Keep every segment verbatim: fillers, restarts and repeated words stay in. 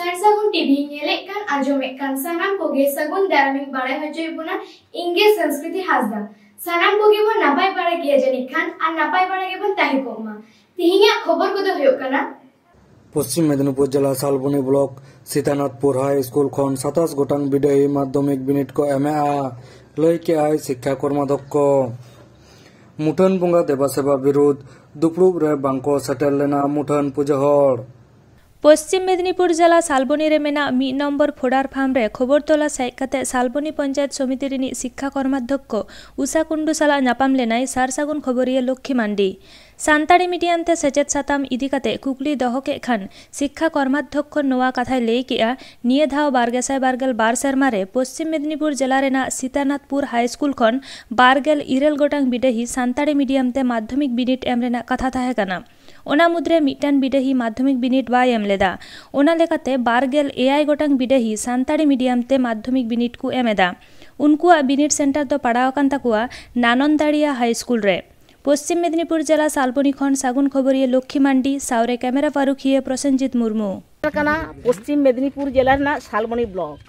ᱥᱟᱨ ᱥᱟᱹᱜᱩᱱ ᱴᱤᱵᱷᱤ ᱧᱮᱞᱮᱫ ᱠᱟᱱ, ᱟᱸᱡᱚᱢᱮᱫ ᱠᱟᱱ ᱥᱟᱱᱟᱢ ᱠᱚᱜᱮ ᱥᱟᱹᱜᱩᱱ ᱫᱟᱨᱟᱢᱤᱧ ᱵᱟᱲᱟᱭ ᱦᱚᱪᱚᱭᱮᱫ ᱵᱚᱱᱟ᱾ ᱤᱧ ᱜᱮ ᱥᱚᱝᱥᱠᱨᱤᱛᱤ ᱦᱟᱸᱥᱫᱟ᱾ ᱥᱟᱱᱟᱢ ᱠᱚᱜᱮ ᱵᱚᱱ ᱱᱟᱯᱟᱭ ᱵᱟᱲᱟ ᱜᱮᱭᱟ ᱡᱟᱹᱱᱤᱡ ᱠᱷᱟᱱ, ᱟᱨ ᱱᱟᱯᱟᱭ ᱵᱟᱲᱟ ᱜᱮᱵᱚᱱ ᱛᱟᱦᱮᱸ ᱠᱚᱜ ᱢᱟ᱾ ᱛᱮᱦᱮᱧᱟᱜ ᱠᱷᱚᱵᱚᱨ ᱠᱚᱫᱚ ᱦᱩᱭᱩᱜ ᱠᱟᱱᱟ, ᱯᱚᱥᱪᱤᱢ ᱢᱮᱫᱤᱱᱤᱯᱩᱨ ᱡᱮᱞᱟ ᱥᱟᱞᱵᱚᱱᱤ ᱵᱞᱚᱠ ᱥᱤᱛᱟᱱᱟᱛᱷᱯᱩᱨ ᱦᱟᱭ ᱥᱠᱩᱞ ᱠᱷᱚᱱ ᱥᱟᱛᱟᱥ ᱜᱚᱴᱟᱝ ᱵᱤᱰᱟᱹᱣᱤ ᱢᱟᱫᱽᱫᱷᱚᱢᱤᱠ ᱵᱤᱱᱤᱰ ᱠᱚ ᱮᱢᱮᱜᱼᱟ, ᱞᱟᱹᱭ ᱠᱮᱜᱼᱟᱭ ᱥᱤᱠᱠᱷᱟ ᱠᱚᱨᱢᱟᱫᱷᱚᱠᱠᱚ᱾ ᱢᱩᱴᱷᱟᱹᱱ ᱵᱚᱸᱜᱟ ᱫᱮᱵᱟ ᱥᱮᱵᱟ ᱵᱤᱨᱩᱫᱷ, ᱫᱩᱯᱲᱩᱵ ᱨᱮ ᱵᱟᱝᱠᱚ ᱥᱮᱴᱮᱨ ᱞᱮᱱᱟ ᱢᱩᱴᱷᱟᱹᱱ ᱯᱩᱡᱟᱹ ᱦᱚᱲ᱾ ᱯᱚᱥᱪᱤᱢ ᱢᱮᱫᱤᱱᱤᱯᱩᱨ ᱡᱮᱞᱟ ᱥᱟᱞᱵᱚᱱᱤ ᱨᱮ ᱢᱮᱱᱟᱜ ᱢᱤᱫ ᱱᱚᱢᱵᱚᱨ ᱯᱷᱚᱰᱟᱨ ᱯᱷᱟᱨᱢ ᱨᱮ ᱠᱷᱚᱵᱚᱨ ᱛᱚᱞᱟᱥ ᱦᱮᱡ ᱠᱟᱛᱮ ᱥᱟᱞᱵᱚᱱᱤ ᱯᱚᱧᱪᱟᱭᱮᱛ ᱥᱚᱢᱤᱛᱤ ᱨᱤᱱᱤᱡ ᱥᱤᱠᱠᱷᱟ ᱠᱚᱨᱢᱟᱫᱷᱚᱠᱠᱚ ᱩᱥᱟ ᱠᱩᱱᱰᱩ ᱥᱟᱞᱟᱜ ᱧᱟᱯᱟᱢ ᱞᱮᱱᱟᱭ ᱥᱟᱨ ᱥᱟᱹᱜᱩᱱ ᱠᱷᱚᱵᱚᱨᱤᱭᱟᱹ ᱞᱚᱠᱠᱷᱤ ᱢᱟᱱᱰᱤ᱾ ᱥᱟᱱᱛᱟᱲᱤ ᱢᱤᱰᱤᱭᱟᱢ ᱛᱮ ᱥᱮᱪᱮᱫ ᱥᱟᱛᱟᱢ ᱤᱫᱤ ᱠᱟᱛᱮ ᱠᱩᱠᱞᱤ ᱫᱚᱦᱚ ᱠᱮᱫ ᱠᱷᱟᱱ ᱥᱤᱠᱠᱷᱟ ᱠᱚᱨᱢᱟᱫᱷᱚᱠᱠᱚ ᱱᱚᱣᱟ ᱠᱟᱛᱷᱟᱭ ᱞᱟᱹᱭ ᱠᱮᱫᱼᱟ, ᱱᱤᱭᱟᱹ ᱫᱷᱟᱣ ᱵᱟᱨ ᱜᱮᱥᱟᱭ ᱵᱟᱨ ᱜᱮᱞ ᱵᱟᱨ ᱥᱮᱨᱢᱟ ᱨᱮ ᱯᱚᱥᱪᱤᱢ ᱢᱮᱫᱤᱱᱤᱯᱩᱨ ᱡᱮᱞᱟ ᱨᱮᱱᱟᱜ ᱥᱤᱛᱟᱱᱟᱛᱷᱯᱩᱨ ᱦᱟᱭ ᱥᱠᱩᱞ ᱠᱷᱚᱱ ᱵᱟᱨ ᱜᱮᱞ ᱤᱨᱟᱹᱞ ᱜᱚᱴᱟᱝ ᱵᱤᱰᱟᱹᱦᱤ ᱥᱟᱱᱛᱟᱲᱤ ᱢᱤᱰᱤᱭᱟᱢ ᱛᱮ ᱢᱟᱫᱽᱫᱷᱚᱢᱤᱠ ᱵᱤᱱᱤᱰ ᱮᱢ ᱨᱮᱱᱟᱜ ᱠᱟᱛᱷᱟ ᱛᱟᱦᱮᱸ ᱠᱟᱱᱟ᱾ ᱚᱱᱟ ᱢᱩᱫᱽᱨᱮ ᱢᱤᱫᱴᱟᱝ ᱵᱤᱰᱟᱹᱦᱤ ᱢᱟᱫᱽᱫᱷᱚᱢᱤᱠ ᱵᱤᱱᱤᱰ ᱵᱟᱭ ᱮᱢ ᱞᱮᱫᱟ᱾ ᱚᱱᱟ ᱞᱮᱠᱟᱛᱮ ᱵᱟᱨ ᱜᱮᱞ ᱮᱭᱟᱭ ᱜᱚᱴᱟᱝ ᱵᱤᱰᱟᱹᱦᱤ ᱥᱟᱱᱛᱟᱲᱤ ᱢᱤᱰᱤᱭᱟᱢ ᱛᱮ ᱢᱟᱫᱽᱫᱷᱚᱢᱤᱠ ᱵᱤᱱᱤᱰ ᱠᱚ ᱮᱢ ᱮᱫᱟ᱾ ᱩᱱᱠᱩᱣᱟᱜ ᱵᱤᱱᱤᱰ ᱥᱮᱱᱴᱟᱨ ᱫᱚ ᱯᱟᱲᱟᱣ ᱟᱠᱟᱱ ᱛᱟᱠᱚᱣᱟ ᱱᱟᱱᱚᱱᱫᱟᱲᱤᱭᱟ ᱦᱟᱭ ᱥᱠᱩᱞ ᱨᱮ᱾ ᱯᱚᱥᱪᱤᱢ ᱢᱮᱫᱤᱱᱤᱯᱩᱨ ᱡᱮᱞᱟ ᱥᱟᱞᱵᱚᱱᱤ ᱠᱷᱚᱱ ᱥᱟᱹᱜᱩᱱ ᱠᱷᱚᱵᱚᱨᱤᱭᱟᱹ ᱞᱚᱠᱠᱷᱤ ᱢᱟᱱᱰᱤ, ᱥᱟᱶᱨᱮ ᱠᱮᱢᱮᱨᱟ ᱯᱟᱹᱨᱩᱠᱷᱤᱭᱟᱹ ᱯᱨᱚᱥᱮᱱᱡᱤᱛ ᱢᱩᱨᱢᱩ᱾ ᱠᱟᱱᱟ ᱯᱚᱥᱪᱤᱢ ᱢᱮᱫᱤᱱᱤᱯᱩᱨ ᱡᱮᱞᱟ ᱨᱮᱱᱟᱜ ᱥᱟᱞᱵᱚᱱᱤ ᱵᱞᱚᱠ᱾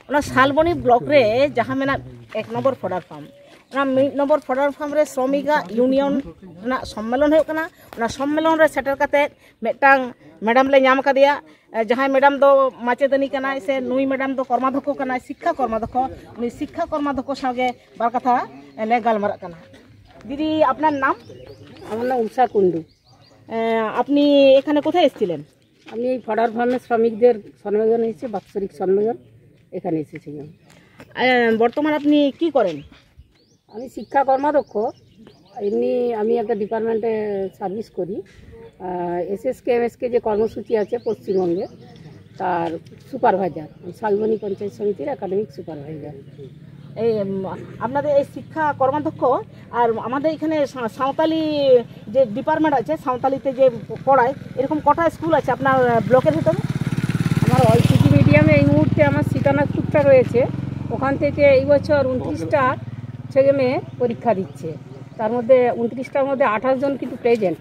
ᱚᱱᱟ ᱥᱟᱞᱵᱚᱱᱤ ᱵᱞᱚᱠ ᱨᱮ ᱡᱟᱦᱟᱸ ᱢᱮᱱᱟᱜ ᱮᱠ ᱱᱚᱢᱵᱚᱨ ᱯᱷᱚᱰᱟᱨ ᱯᱷᱟᱨᱢ, ᱚᱱᱟ ᱢᱤᱫ ᱱᱚᱢᱵᱚᱨ ᱯᱷᱚᱰᱟᱨ ᱯᱷᱟᱨᱢ ᱨᱮ ᱥᱨᱚᱢᱤᱠᱟ ᱤᱭᱩᱱᱤᱭᱚᱱ ᱨᱮᱱᱟᱜ ᱥᱚᱢᱢᱮᱞᱚᱱ ᱦᱩᱭᱩᱜ ᱠᱟᱱᱟ᱾ ᱚᱱᱟ ᱥᱚᱢᱢᱮᱞᱚᱱ ᱨᱮ ᱥᱮᱴᱮᱨ ᱠᱟᱛᱮ ᱢᱤᱫᱴᱟᱝ ᱢᱮᱰᱟᱢ ᱞᱮ ᱧᱟᱢ ᱟᱠᱟᱫᱮᱭᱟ, ᱡᱟᱦᱟᱸᱭ ᱢᱮᱰᱟᱢ ᱫᱚ ᱢᱟᱪᱮᱛᱟᱹᱱᱤ ᱠᱟᱱᱟᱭ ᱥᱮ ᱱᱩᱭ ᱢᱮᱰᱟᱢ ᱫᱚ ᱠᱚᱨᱢᱟᱫᱷᱚᱠᱠᱚ ᱠᱟᱱᱟᱭ, ᱥᱤᱠᱠᱷᱟ ᱠᱚᱨᱢᱟᱫᱷᱚᱠᱠᱚ᱾ ᱩᱱᱤ ᱥᱤᱠᱠᱷᱟ ᱠᱚᱨᱢᱟᱫᱷᱚᱠᱠᱚ ᱥᱟᱶᱜᱮ ᱵᱟᱨ ᱠᱟᱛᱷᱟ ᱞᱮ ᱜᱟᱞᱢᱟᱨᱟᱜ ᱠᱟᱱᱟ᱾ ᱫᱤᱫᱤ, ᱟᱯᱱᱟᱨ ᱱᱟᱢ? আমার নাম উষা কুণ্ডু। আপনি এখানে কোথায় এসেছিলেন? আমি এই ফডার ফার্মের শ্রমিকদের সম্মেলনে এসেছি, বাৎসরিক সম্মেলন, এখানে এসেছিলাম। আহ, বর্তমান আপনি কি করেন? আমি শিক্ষা কর্মাধ্যক্ষ। এমনি আমি একটা ডিপার্টমেন্টে সার্ভিস করি। এসএসকে এমএসকে যে কর্মসূচি আছে পশ্চিমবঙ্গে, তার সুপারভাইজার, শালবনী পঞ্চায়েত সমিতির একাডেমিক সুপারভাইজার। এই, উম, আপনাদের এই শিক্ষা কর্মাধ্যক্ষ আর আমাদের এখানে সা-, সাঁওতালি যে ডিপার্টমেন্ট আছে, সাঁওতালিতে যে পড়ায়, এরকম কটা স্কুল আছে আপনার, আহ, ব্লকের ভিতরে? আমার অল সিটি মিডিয়ামে এই মুহূর্তে আমার সীতানাথপুরটা রয়েছে। ওখান থেকে এই বছর উনত্রিশটা ছেলে মেয়ে পরীক্ষা দিচ্ছে। তার মধ্যে উনত্রিশটার মধ্যে আঠাশ জন কিন্তু প্রেজেন্ট।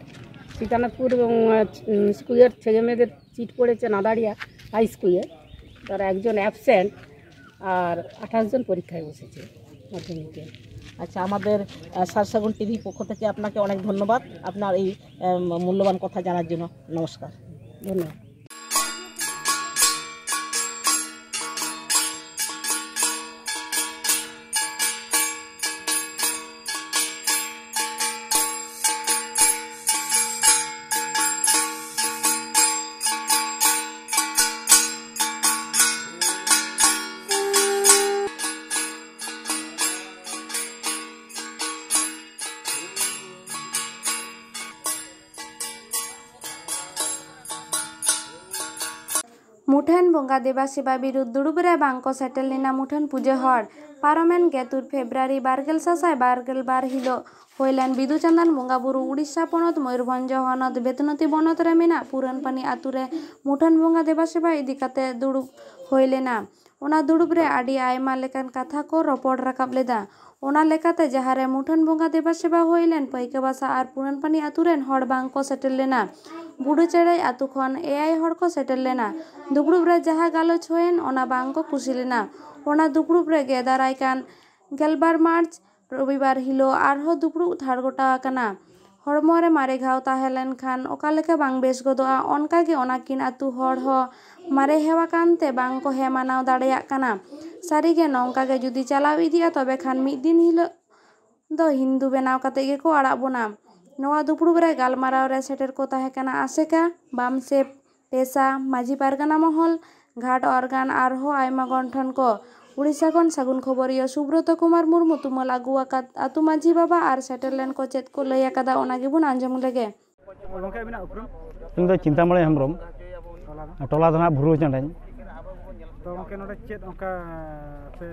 সীতানাথপুর এবং, আহ, উম, স্কুলের ছেলে মেয়েদের সিট পড়েছে নাদারিয়া, হাই স্কুলে, তারা একজন অ্যাবসেন্ট আর আঠাশ জন পরীক্ষায় বসেছে মাধ্যমিকে। আচ্ছা, আমাদের আহ, সার সাগুন টিভি পক্ষ থেকে আপনাকে অনেক ধন্যবাদ আপনার এই আহ, মূল্যবান কথা জানার জন্য। নমস্কার। ধন্যবাদ। ᱢᱩᱴᱷᱟᱹᱱ ᱵᱚᱸᱜᱟ ᱫᱮᱵᱟ ᱥᱮᱵᱟ ᱵᱤᱨᱩᱫᱷ ᱫᱩᱲᱩᱵ ᱨᱮ ᱵᱟᱝ ᱠᱚ ᱥᱮᱴᱮᱨ ᱞᱮᱱᱟ ᱢᱩᱴᱷᱟᱹᱱ ᱯᱩᱡᱟᱹ ᱦᱚᱲ᱾ ᱯᱟᱨᱚᱢᱮᱱ ᱜᱮᱞ ᱛᱩᱨᱩᱭ ᱯᱷᱮᱵᱽᱨᱩᱣᱟᱨᱤ ᱵᱟᱨ ᱜᱮᱞ ᱥᱟᱥᱟᱭ ᱵᱟᱨ ᱜᱮᱞ ᱵᱟᱨ ᱦᱤᱞᱳᱜ ᱦᱩᱭ ᱞᱮᱱ ᱵᱤᱫᱩ ᱪᱟᱸᱫᱟᱱ ᱵᱚᱸᱜᱟ ᱵᱩᱨᱩ ᱩᱲᱤᱥᱥᱟ ᱯᱚᱱᱚᱛ ᱢᱚᱭᱩᱨᱵᱷᱚᱸᱡᱽ ᱦᱚᱱᱚᱛ ᱵᱮᱛᱱᱚᱛᱤ ᱵᱚᱱᱚᱛ ᱨᱮ ᱢᱮᱱᱟᱜ ᱯᱩᱨᱟᱱᱯᱟᱱᱤ ᱟᱛᱩ ᱨᱮ ᱢᱩᱴᱷᱟᱹᱱ ᱵᱚᱸᱜᱟ ᱫᱮᱵᱟ ᱥᱮᱵᱟ ᱤᱫᱤ ᱠᱟᱛᱮ ᱫᱩᱲᱩᱵ ᱦᱩᱭ ᱞᱮᱱᱟ᱾ ᱚᱱᱟ ᱫᱩᱲᱩᱵ ᱨᱮ ᱟᱹᱰᱤ ᱟᱭᱢᱟ ᱞᱮᱠᱟᱱ ᱠᱟᱛᱷᱟ ᱠᱚ ᱨᱚᱯᱚᱲ ᱨᱟᱠᱟᱵ ᱞᱮᱫᱟ᱾ ᱚᱱᱟ ᱞᱮᱠᱟᱛᱮ ᱡᱟᱦᱟᱸ ᱨᱮ ᱢᱩᱴᱷᱟᱹᱱ ᱵᱚᱸᱜᱟ ᱫᱮᱵᱟ ᱥᱮᱵᱟ ᱦᱩᱭ ᱞᱮᱱ ᱯᱟᱹᱭᱠᱟᱹ ᱵᱟᱥᱟ ᱟᱨ ᱯᱩᱨᱟᱱᱯᱟᱱᱤ ᱟᱛᱩ ᱨᱮᱱ ᱦᱚᱲ ᱵᱟᱝ ᱠᱚ ᱥᱮᱴᱮᱨ ᱞᱮᱱᱟ᱾ ᱵᱩᱰᱩ ᱪᱮᱲᱮᱡ ᱟᱛᱩ ᱠᱷᱚᱱ ᱮᱭᱟᱭ ᱦᱚᱲ ᱠᱚ ᱥᱮᱴᱮᱨ ᱞᱮᱱᱟ᱾ ᱫᱩᱯᱲᱩᱵ ᱨᱮ ᱡᱟᱦᱟᱸ ᱜᱟᱞᱚᱪ ᱦᱩᱭᱮᱱ, ᱚᱱᱟ ᱵᱟᱝ ᱠᱚ ᱠᱩᱥᱤ ᱞᱮᱱᱟ᱾ ᱚᱱᱟ ᱫᱩᱯᱲᱩᱵ ᱨᱮᱜᱮ ᱫᱟᱨᱟᱭ ᱠᱟᱱ ᱜᱮᱞᱵᱟᱨ ᱢᱟᱨᱪ ᱨᱚᱵᱤᱵᱟᱨ ᱦᱤᱞᱳᱜ ᱟᱨᱦᱚᱸ ᱫᱩᱯᱲᱩᱵ ᱛᱷᱟᱲ ᱜᱚᱴᱟ ᱟᱠᱟᱱᱟ᱾ ᱦᱚᱲᱢᱚ ᱨᱮ ᱢᱟᱨᱮ ᱜᱷᱟᱣ ᱛᱟᱦᱮᱸ ᱞᱮᱱᱠᱷᱟᱱ ᱚᱠᱟ ᱞᱮᱠᱟ ᱵᱟᱝ ᱵᱮᱥ ᱜᱚᱫᱚᱜᱼᱟ, ᱚᱱᱠᱟ ᱜᱮ ᱚᱱᱟ ᱠᱤᱱ ᱟᱹᱛᱩ ᱦᱚᱲ ᱦᱚᱸ ᱢᱟᱨᱮ ᱦᱮᱣᱟ ᱠᱟᱱ ᱛᱮ ᱵᱟᱝ ᱠᱚ ᱦᱮᱸ ᱢᱟᱱᱟᱣ ᱫᱟᱲᱮᱭᱟᱜ ᱠᱟᱱᱟ᱾ ᱥᱟᱹᱨᱤ ᱜᱮ ᱱᱚᱝᱠᱟ ᱜᱮ ᱡᱩᱫᱤ ᱪᱟᱞᱟᱣ ᱤᱫᱤᱜᱼᱟ, ᱛᱚᱵᱮ ᱠᱷᱟᱱ ᱢᱤᱫ ᱫᱤᱱ ᱦᱤᱞᱳᱜ ᱫᱚ ᱦᱤᱱᱫᱩ ᱵᱮᱱᱟᱣ ᱠᱟᱛᱮ ᱜᱮᱠᱚ ᱟᱲᱟᱜ ᱵᱚᱱᱟ᱾ ᱱᱚᱣᱟ ᱫᱩᱯᱲᱩᱵ ᱨᱮ ᱜᱟᱞᱢᱟᱨᱟᱣ ᱨᱮ ᱥᱮᱴᱮᱨ ᱠᱚ ᱛᱟᱦᱮᱸ ᱠᱟᱱᱟ ᱟᱥᱮᱠᱟ, ᱵᱟᱢᱥᱮᱯ, ᱯᱮᱥᱟ, ᱢᱟᱹᱡᱷᱤ ᱯᱟᱨᱜᱟᱱᱟ ᱢᱚᱦᱚᱞ, ᱜᱷᱟᱴ ᱚᱨᱜᱟᱱ ᱟᱨᱦᱚᱸ ᱟᱭᱢᱟ ᱜᱚᱱᱴᱷᱚᱱ ᱠᱚ᱾ ᱩᱲᱤᱥᱥᱟ ᱠᱷᱚᱱ ᱥᱟᱹᱜᱩᱱ ᱠᱷᱚᱵᱚᱨᱤᱭᱟᱹ ᱥᱩᱵᱨᱚᱛᱚ ᱠᱩᱢᱟᱨ ᱢᱩᱨᱢᱩ ᱛᱩᱢᱟᱹᱞ ᱟᱹᱜᱩ ᱟᱠᱟᱫ ᱟᱹᱛᱩ ᱢᱟᱹᱡᱷᱤ ᱵᱟᱵᱟ ᱟᱨ ᱥᱮᱴᱮᱨ ᱞᱮᱱ ᱠᱚ ᱪᱮᱫ ᱠᱚ ᱞᱟᱹᱭ ᱟᱠᱟᱫᱟ, ᱚᱱᱟ ᱜᱮᱵᱚᱱ ᱟᱸᱡᱚᱢ ᱞᱮᱜᱮ᱾ ᱜᱚᱢᱠᱮ, ᱟᱹᱵᱤᱱᱟᱜ ᱩᱯᱨᱩᱢ? ᱤᱧ ᱫᱚ ᱪᱤᱱᱛᱟᱢᱚᱬᱤ ᱦᱮᱢᱵᱨᱚᱢ᱾ ᱴᱚᱞᱟ ᱫᱚ? ᱴᱚᱞᱟ ᱫᱚ ᱱᱟᱦᱟᱜ ᱵᱷᱩᱨᱩ ᱪᱟᱸᱰᱟᱧ᱾ ᱛᱚ ᱜᱚᱢᱠᱮ, ᱱᱚᱰᱮ ᱪᱮᱫ ᱚᱱᱠᱟ ᱯᱮ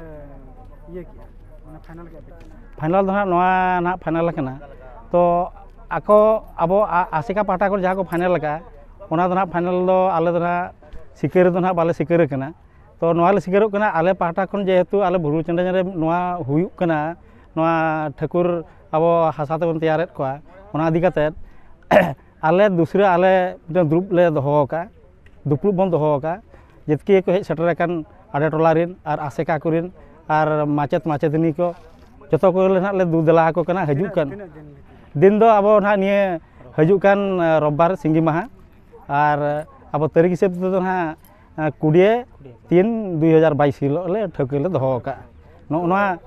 ᱤᱭᱟᱹ ᱠᱮᱜᱼᱟ, ᱢᱟᱱᱮ ᱯᱷᱟᱭᱱᱟᱞ ᱠᱮᱜᱼᱟ ᱯᱮ ᱪᱮᱫ? ᱯᱷᱟᱭᱱᱟᱞ ᱫᱚ ᱱᱟᱦᱟᱜ ᱱᱚᱣᱟ ᱱᱟᱦᱟᱜ ᱯᱷᱟᱭᱱᱟᱞ ᱟᱠᱟᱱᱟ᱾ ᱛᱚ ᱟᱠᱚ, ᱟᱵᱚ ᱟ-, ᱟᱥᱮᱠᱟ ᱯᱟᱦᱴᱟ ᱠᱷᱚᱱ ᱡᱟᱦᱟᱸ ᱠᱚ ᱯᱷᱟᱭᱱᱟᱞ ᱟᱠᱟᱫᱼᱟ, ᱚᱱᱟ ᱫᱚ ᱱᱟᱦᱟᱜ ᱯᱷᱟᱭᱱᱟᱞ ᱫᱚ ᱟᱞᱮ ᱫᱚ ᱱᱟᱦᱟᱜ ᱥᱤᱠᱟᱹᱨ ᱫᱚ ᱱᱟᱦᱟᱜ ᱵᱟᱞᱮ ᱥᱤᱠᱟᱹᱨ ᱟᱠᱟᱱᱟ᱾ ᱛᱚ ᱱᱚᱣᱟ ᱞᱮ ᱥᱤᱠᱟᱹᱨᱚᱜ ᱠᱟᱱᱟ, ᱟᱞᱮ ᱯᱟᱦᱴᱟ ᱠᱷᱚᱱ ᱡᱮᱦᱮᱛᱩ ᱟᱞᱮ ᱵᱷᱩᱨᱩ ᱪᱟᱸᱰᱟᱧ ᱨᱮ ᱱᱚᱣᱟ ᱦᱩᱭᱩᱜ ᱠᱟᱱᱟ, ᱱᱚᱣᱟ ᱴᱷᱟᱹᱠᱩᱨ ᱟᱵᱚ ᱦᱟᱥᱟ ᱛᱮᱵᱚᱱ ᱛᱮᱭᱟᱨᱮᱫ ᱠᱚᱣᱟ, ᱚᱱᱟ ᱤᱫᱤ ᱠᱟᱛᱮᱫ ᱟᱞᱮ ᱫᱩᱥᱨᱟᱹ ᱟᱞᱮ ᱢᱤᱫᱴᱮᱱ ᱫᱩᱲᱩᱵ ᱞᱮ ᱫᱚᱦᱚ ᱟᱠᱟᱫᱼᱟ᱾ ᱫᱩᱯᱲᱩᱵ ᱵᱚᱱ ᱫᱚᱦᱚ ᱟᱠᱟᱫᱼᱟ᱾ ᱡᱮᱛᱠᱮ ᱠᱚ ᱦᱮᱡ ᱥᱮᱴᱮᱨ ᱟᱠᱟᱱ ᱟᱰᱮ ᱴᱚᱞᱟ ᱨᱮᱱ ᱟᱨ ᱟᱥᱮᱠᱟ ᱠᱚᱨᱮᱱ ᱟᱨ ᱢᱟᱪᱮᱫ ᱢᱟᱪᱮᱛᱟᱹᱱᱤ ᱠᱚ, ᱡᱚᱛᱚ ᱠᱚᱜᱮ ᱱᱟᱦᱟᱜ ᱞᱮ ᱫᱩ ᱫᱮᱞᱟ ᱟᱠᱚ ᱠᱟᱱᱟ᱾ ᱦᱤᱡᱩᱜ ᱠᱟᱱ ᱛᱤᱱᱟᱹᱜ ᱫᱤᱱ ᱵᱷᱤᱛᱤᱨ? ᱫᱤᱱ ᱫᱚ ᱟᱵᱚ ᱱᱟᱦᱟᱜ ᱱᱤᱭᱟᱹ ᱦᱤᱡᱩᱜ ᱠᱟᱱ ᱨᱳᱵᱵᱟᱨ ᱥᱤᱸᱜᱤ ᱢᱟᱦᱟ, ᱟᱨ ᱟᱵᱚ ᱛᱟᱹᱨᱤᱠᱷ ᱦᱤᱥᱟᱹᱵ ᱛᱮᱫᱚ ᱱᱟᱦᱟᱜ ᱠᱩᱲᱤ ᱛᱤᱱ ᱫᱩ ᱦᱟᱡᱟᱨ ᱵᱟᱭᱤᱥ ᱦᱤᱞᱳᱜ ᱞᱮ ᱴᱷᱟᱹᱣᱠᱟᱹ ᱞᱮ ᱫᱚᱦᱚ ᱟᱠᱟᱫᱼᱟ᱾ ᱱᱚᱜᱼᱚ ᱱᱚᱣᱟ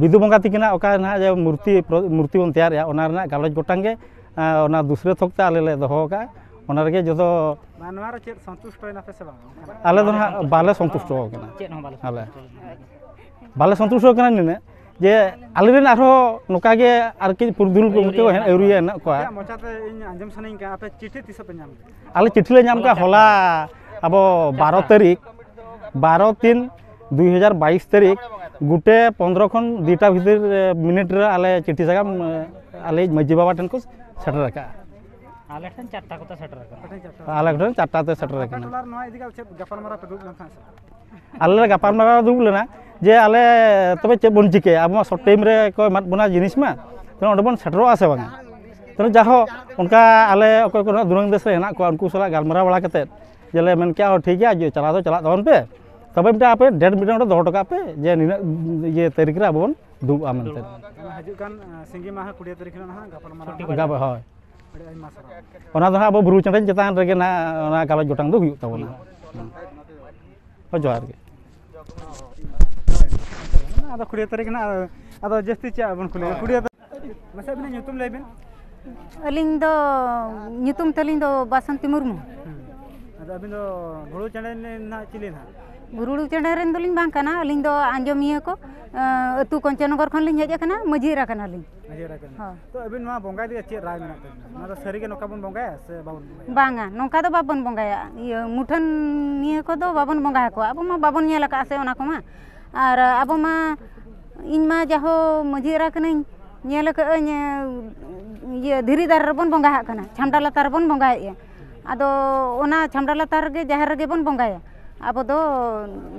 ᱵᱤᱫᱩ ᱵᱚᱸᱜᱟ ᱛᱤᱠᱤᱱᱟᱜ ᱚᱠᱟ ᱱᱟᱦᱟᱜ ᱡᱮ ᱢᱩᱨᱛᱤ ᱢᱩᱨᱛᱤ ᱵᱚᱱ ᱛᱮᱭᱟᱨᱮᱜᱼᱟ, ᱚᱱᱟ ᱨᱮᱱᱟᱜ ᱜᱟᱞᱚᱪ ᱜᱚᱴᱟᱝ ᱜᱮ ᱚᱱᱟ ᱫᱩᱥᱨᱟᱹ ᱛᱷᱚᱠ ᱛᱮ ᱟᱞᱮ ᱞᱮ ᱫᱚᱦᱚ ᱟᱠᱟᱫᱼᱟ᱾ ᱚᱱᱟ ᱨᱮᱜᱮ ᱡᱚᱛᱚ ᱢᱟ, ᱱᱚᱣᱟ ᱨᱮ ᱪᱮᱫ ᱥᱚᱱᱛᱩᱥᱴᱚᱭᱮᱱᱟ ᱯᱮ ᱥᱮ ᱵᱟᱝ? ᱟᱞᱮ ᱫᱚ ᱱᱟᱦᱟᱜ ᱵᱟᱞᱮ ᱥᱚᱱᱛᱩᱥᱴᱚ ᱟᱠᱟᱱᱟ᱾ ᱪᱮᱫ ᱦᱚᱸ ᱵᱟᱞᱮ ᱟᱞᱮ ᱥᱚᱱᱛᱩᱥᱴᱚ ᱟᱠᱟᱱᱟ᱾ ᱵᱟᱞᱮ ᱥᱚᱱᱛᱩᱥᱴᱚ ᱟᱠᱟᱱᱟ ᱱᱤᱱᱟᱹᱜ ᱡᱮ ᱟᱞᱮᱨᱮᱱ ᱟᱨᱦᱚᱸ ᱱᱚᱝᱠᱟ ᱜᱮ ᱟᱨᱠᱤ ᱯᱩᱨᱩᱫᱷᱩᱞ ᱠᱚ ᱩᱱᱠᱩ ᱟᱹᱣᱨᱤᱭᱟᱹ ᱦᱮᱱᱟᱜ ᱠᱚᱣᱟ᱾ ᱟᱯᱮᱭᱟᱜ ᱢᱚᱪᱟᱛᱮ ᱤᱧ ᱟᱸᱡᱚᱢ ᱥᱟᱱᱟᱧ ᱠᱟᱱᱟ, ᱟᱯᱮ ᱪᱤᱴᱷᱤ ᱛᱤᱥᱚᱜ ᱯᱮ ᱧᱟᱢ ᱠᱮᱫᱟ? ᱟᱞᱮ ᱪᱤᱴᱷᱤ ᱞᱮ ᱧᱟᱢ ᱠᱮᱫᱟ ᱦᱚᱞᱟ, ᱟᱵᱚ ᱵᱟᱨᱚ ᱛᱟᱹᱨᱤᱠᱷ, ᱵᱟᱨᱚ ᱛᱤᱱ ᱫᱩ ᱦᱟᱡᱟᱨ ᱵᱟᱭᱤᱥ ᱛᱟᱹᱨᱤᱠᱷ ᱜᱩᱴᱮ ᱯᱚᱱᱫᱽᱨᱚ ᱠᱷᱚᱱ ᱫᱩᱭᱴᱟ ᱵᱷᱤᱛᱤᱨ ᱢᱤᱱᱤᱴ ᱨᱮ ᱟᱞᱮ ᱪᱤᱴᱷᱤ ᱥᱟᱠᱟᱢ ᱟᱞᱮ ᱢᱟᱹᱡᱷᱤ ᱵᱟᱵᱟ ᱴᱷᱮᱱ ᱠᱚ ᱥᱮᱴᱮᱨ ᱟᱠᱟᱫᱼᱟ᱾ ᱟᱞᱮ ᱴᱷᱮᱱ ᱪᱟᱨᱴᱟ ᱠᱚᱛᱮ ᱥᱮᱴᱮᱨ ᱟᱠᱟᱱᱟ᱾ ᱟᱞᱮ ᱴᱷᱮᱱ ᱪᱟᱨᱴᱟ ᱛᱮ ᱥᱮᱴᱮᱨ ᱟᱯᱮ ᱟᱠᱟᱱᱟ᱾ ᱴᱚᱞᱟ ᱨᱮ ᱱᱚᱣᱟ ᱤᱫᱤ ᱠᱟᱛᱮ ᱪᱮᱫ ᱜᱟᱯᱟᱞᱢᱟᱨᱟᱣ ᱯᱮ ᱫᱩᱲᱩᱵ ᱞᱮᱱ ᱛᱟᱦᱮᱸᱫ ᱥᱮ ᱵᱟᱝ? ᱟᱞᱮ ᱞᱮ ᱜᱟᱯᱟᱞᱢᱟᱨᱟᱣ ᱫᱩᱲᱩᱵ ᱞᱮᱱᱟ ᱡᱮ ᱟᱞᱮ ᱛᱚᱵᱮ ᱪᱮᱫ ᱵᱚᱱ ᱪᱤᱠᱟᱹᱭᱟ, ᱟᱵᱚ ᱢᱟ ᱥᱚᱨᱴ ᱴᱟᱭᱤᱢ ᱨᱮ ᱠᱚ ᱮᱢᱟᱫ ᱵᱚᱱᱟ ᱡᱤᱱᱤᱥ ᱢᱟ, ᱛᱚᱵᱮ ᱚᱸᱰᱮ ᱵᱚᱱ ᱥᱮᱴᱮᱨᱚᱜᱼᱟ ᱥᱮ ᱵᱟᱝᱟ? ᱛᱚᱵᱮ ᱡᱟᱦᱳ, ᱚᱱᱠᱟ ᱟᱞᱮ ᱚᱠᱚᱭ ᱠᱚ ᱱᱟᱦᱟᱜ ᱫᱩᱨᱟᱝ ᱫᱮᱥ ᱨᱮ ᱦᱮᱱᱟᱜ ᱠᱚᱣᱟ, ᱩᱱᱠᱩ ᱥᱟᱞᱟᱜ ᱜᱟᱞᱢᱟᱨᱟᱣ ᱵᱟᱲᱟ ᱠᱟᱛᱮᱫ ᱡᱮ ᱞᱮ ᱢᱮᱱ ᱠᱮᱜᱼᱟ, ᱦᱚᱸ, ᱴᱷᱤᱠ ᱜᱮᱭᱟ, ᱡᱮ ᱪᱟᱞᱟᱣ ᱫᱚ ᱪᱟᱞᱟᱜ ᱛᱟᱵᱚᱱ ᱯᱮ, ᱛᱚᱵᱮ ᱢᱤᱫᱴᱟᱝ ᱟᱯᱮ ᱰᱮᱴ ᱢᱤᱫᱴᱟᱝ ᱚᱸᱰᱮ ᱫᱚᱦᱚ ᱦᱚᱴᱚ ᱠᱟᱜ ᱯᱮ ᱡᱮ ᱱᱤᱱᱟᱹᱜ ᱤᱭᱟᱹ ᱛᱟᱹᱨᱤᱠᱷ ᱨᱮ ᱟᱵᱚ ᱵᱚᱱ ᱫᱩᱲᱩᱵᱼᱟ ᱢᱮᱱᱛᱮ᱾ ᱚᱱᱟ ᱦᱤᱡᱩᱜ ᱠᱟᱱ, ᱟᱸ, ᱥᱤᱸᱜᱤ ᱢᱟᱦᱟ ᱠᱩᱲᱤ ᱛᱟᱹᱨᱤᱠᱷ ᱦᱤᱞᱳᱜ ᱱᱟᱦᱟᱜ ᱜᱟᱯᱟᱞᱢᱟᱨᱟᱣ ᱪᱷᱩᱴᱤ ᱱᱟᱦᱟᱜ᱾ ᱜᱟᱯᱟ, ᱦᱳᱭ᱾ ᱟᱹᱰᱤ ᱟᱭᱢᱟ ᱥᱟᱨᱦᱟᱣ᱾ ᱚᱱᱟ ᱫᱚ ᱦᱟᱸᱜ ᱟᱵᱚ ᱵᱩᱨᱩ ᱪᱟᱸᱫᱟᱱ ᱪᱮᱛᱟᱱ ᱨᱮᱜᱮ ᱱᱟᱦᱟᱜ ᱚᱱᱟ ᱜᱟᱞᱚᱪ ᱜᱚᱴᱟᱝ ᱫᱚ ᱦᱩᱭᱩᱜ ᱛᱟᱵᱚᱱᱟ᱾ ᱦᱩᱭᱩᱜᱼᱟ᱾ ᱦᱩᱸ᱾ ᱦᱳᱭ, ᱡᱚᱦᱟᱨ ᱜᱮ᱾ ᱟᱫᱚ ᱠᱩᱲᱤ ᱛᱟᱹᱨᱤᱠᱷ ᱱᱟᱦᱟᱜ, ᱟᱫᱚ ᱡᱟᱹᱥᱛᱤ ᱪᱮᱫ ᱵᱚᱱ ᱠᱩᱞᱤᱭᱟ? ᱠᱩᱲᱤ ᱛᱟᱹᱨᱤᱠᱷ᱾ ᱢᱟᱥᱮ ᱟᱹᱵᱤᱱᱟᱜ ᱧᱩᱛᱩᱢ ᱞᱟᱹᱭ ᱵᱤᱱ᱾ ᱟᱹᱞᱤᱧ ᱫᱚ, ᱧᱩᱛᱩᱢ ᱛᱟᱹᱞᱤᱧ ᱫᱚ ᱵᱟᱥᱚᱱᱛᱤ ᱢᱩᱨᱢᱩ᱾ ᱦᱩᱸ᱾ ᱟᱫᱚ ᱟᱹᱵᱤᱱ ᱫᱚ ᱵᱩᱨᱩ ᱪᱟᱸᱫᱟᱱ ᱨᱮᱱ ᱱᱟᱦᱟᱜ ᱪᱤᱞᱤ ᱱᱟᱦᱟᱜ? ᱵᱩᱨᱩ ᱪᱟᱸᱫᱟᱱ ᱨᱮᱱ ᱫᱚᱞᱤᱧ ᱵᱟᱝ ᱠᱟᱱᱟ, ᱟᱹᱞᱤᱧ ᱫᱚ ᱟᱸᱡᱚᱢᱤᱭᱟᱹ ᱠᱚ, ᱟᱹᱛᱩ ᱠᱚᱧᱪᱚᱱᱱᱚᱜᱚᱨ ᱠᱷᱚᱱ ᱞᱤᱧ ᱦᱮᱡ ᱟᱠᱟᱱᱟ, ᱢᱟᱹᱡᱷᱤ ᱮᱨᱟ ᱠᱟᱱᱟᱞᱤᱧ᱾ ᱢᱟᱹᱡᱷᱤ ᱮᱨᱟ ᱠᱟᱱᱟ᱾ ᱦᱳᱭ᱾ ᱛᱚ ᱟᱹᱵᱤᱱ ᱱᱚᱣᱟ ᱵᱚᱸᱜᱟ ᱤᱫᱤ ᱠᱟᱛᱮ ᱪᱮᱫ ᱨᱟᱭ ᱢᱮᱱᱟᱜ ᱛᱟᱹᱵᱤᱱᱟ? ᱱᱚᱣᱟ ᱫᱚ ᱥᱟᱹᱨᱤ ᱜᱮ ᱱᱚᱝᱠᱟ ᱵᱚᱱ ᱵᱚᱸᱜᱟᱭᱟ ᱥᱮ ᱵᱟᱵᱚᱱ ᱵᱚᱸᱜᱟᱭᱟ? ᱵᱟᱝᱟ, ᱱᱚᱝᱠᱟ ᱫᱚ ᱵᱟᱵᱚᱱ ᱵᱚᱸᱜᱟᱭᱟ᱾ ᱤᱭᱟᱹ, ᱢᱩᱴᱷᱟᱹᱱ ᱱᱤᱭᱟᱹ ᱠᱚᱫᱚ ᱵᱟᱵᱚᱱ ᱵᱚᱸᱜᱟ ᱟᱠᱚᱣᱟ᱾ ᱟᱵᱚ ᱢᱟ ᱵᱟᱵᱚᱱ ᱧᱮᱞ ᱟᱠᱟᱫᱼᱟ ᱥᱮ ᱚᱱᱟ ᱠᱚᱢᱟ᱾ ᱟᱨ ᱟᱵᱚ ᱢᱟ, ᱤᱧ ᱢᱟ ᱡᱟᱦᱳ ᱢᱟᱹᱡᱷᱤ ᱮᱨᱟ ᱠᱟᱹᱱᱟᱹᱧ, ᱧᱮᱞ ᱟᱠᱟᱫᱟᱹᱧ, ᱤᱭᱟᱹ, ᱫᱷᱤᱨᱤ ᱫᱟᱨᱮ ᱨᱮᱵᱚᱱ ᱵᱚᱸᱜᱟ ᱟᱜ ᱠᱟᱱᱟ, ᱪᱷᱟᱢᱰᱟ ᱞᱟᱛᱟᱨ ᱨᱮᱵᱚᱱ ᱵᱚᱸᱜᱟᱭᱮᱫᱼᱟ᱾ ᱟᱫᱚ ᱚᱱᱟ ᱪᱷᱟᱢᱰᱟ ᱞᱟᱛᱟᱨ ᱨᱮᱜᱮ, ᱡᱟᱦᱮᱨ ᱨᱮᱜᱮ ᱵᱚᱱ ᱵᱚᱸᱜᱟᱭᱟ᱾ ᱟᱵᱚ ᱫᱚ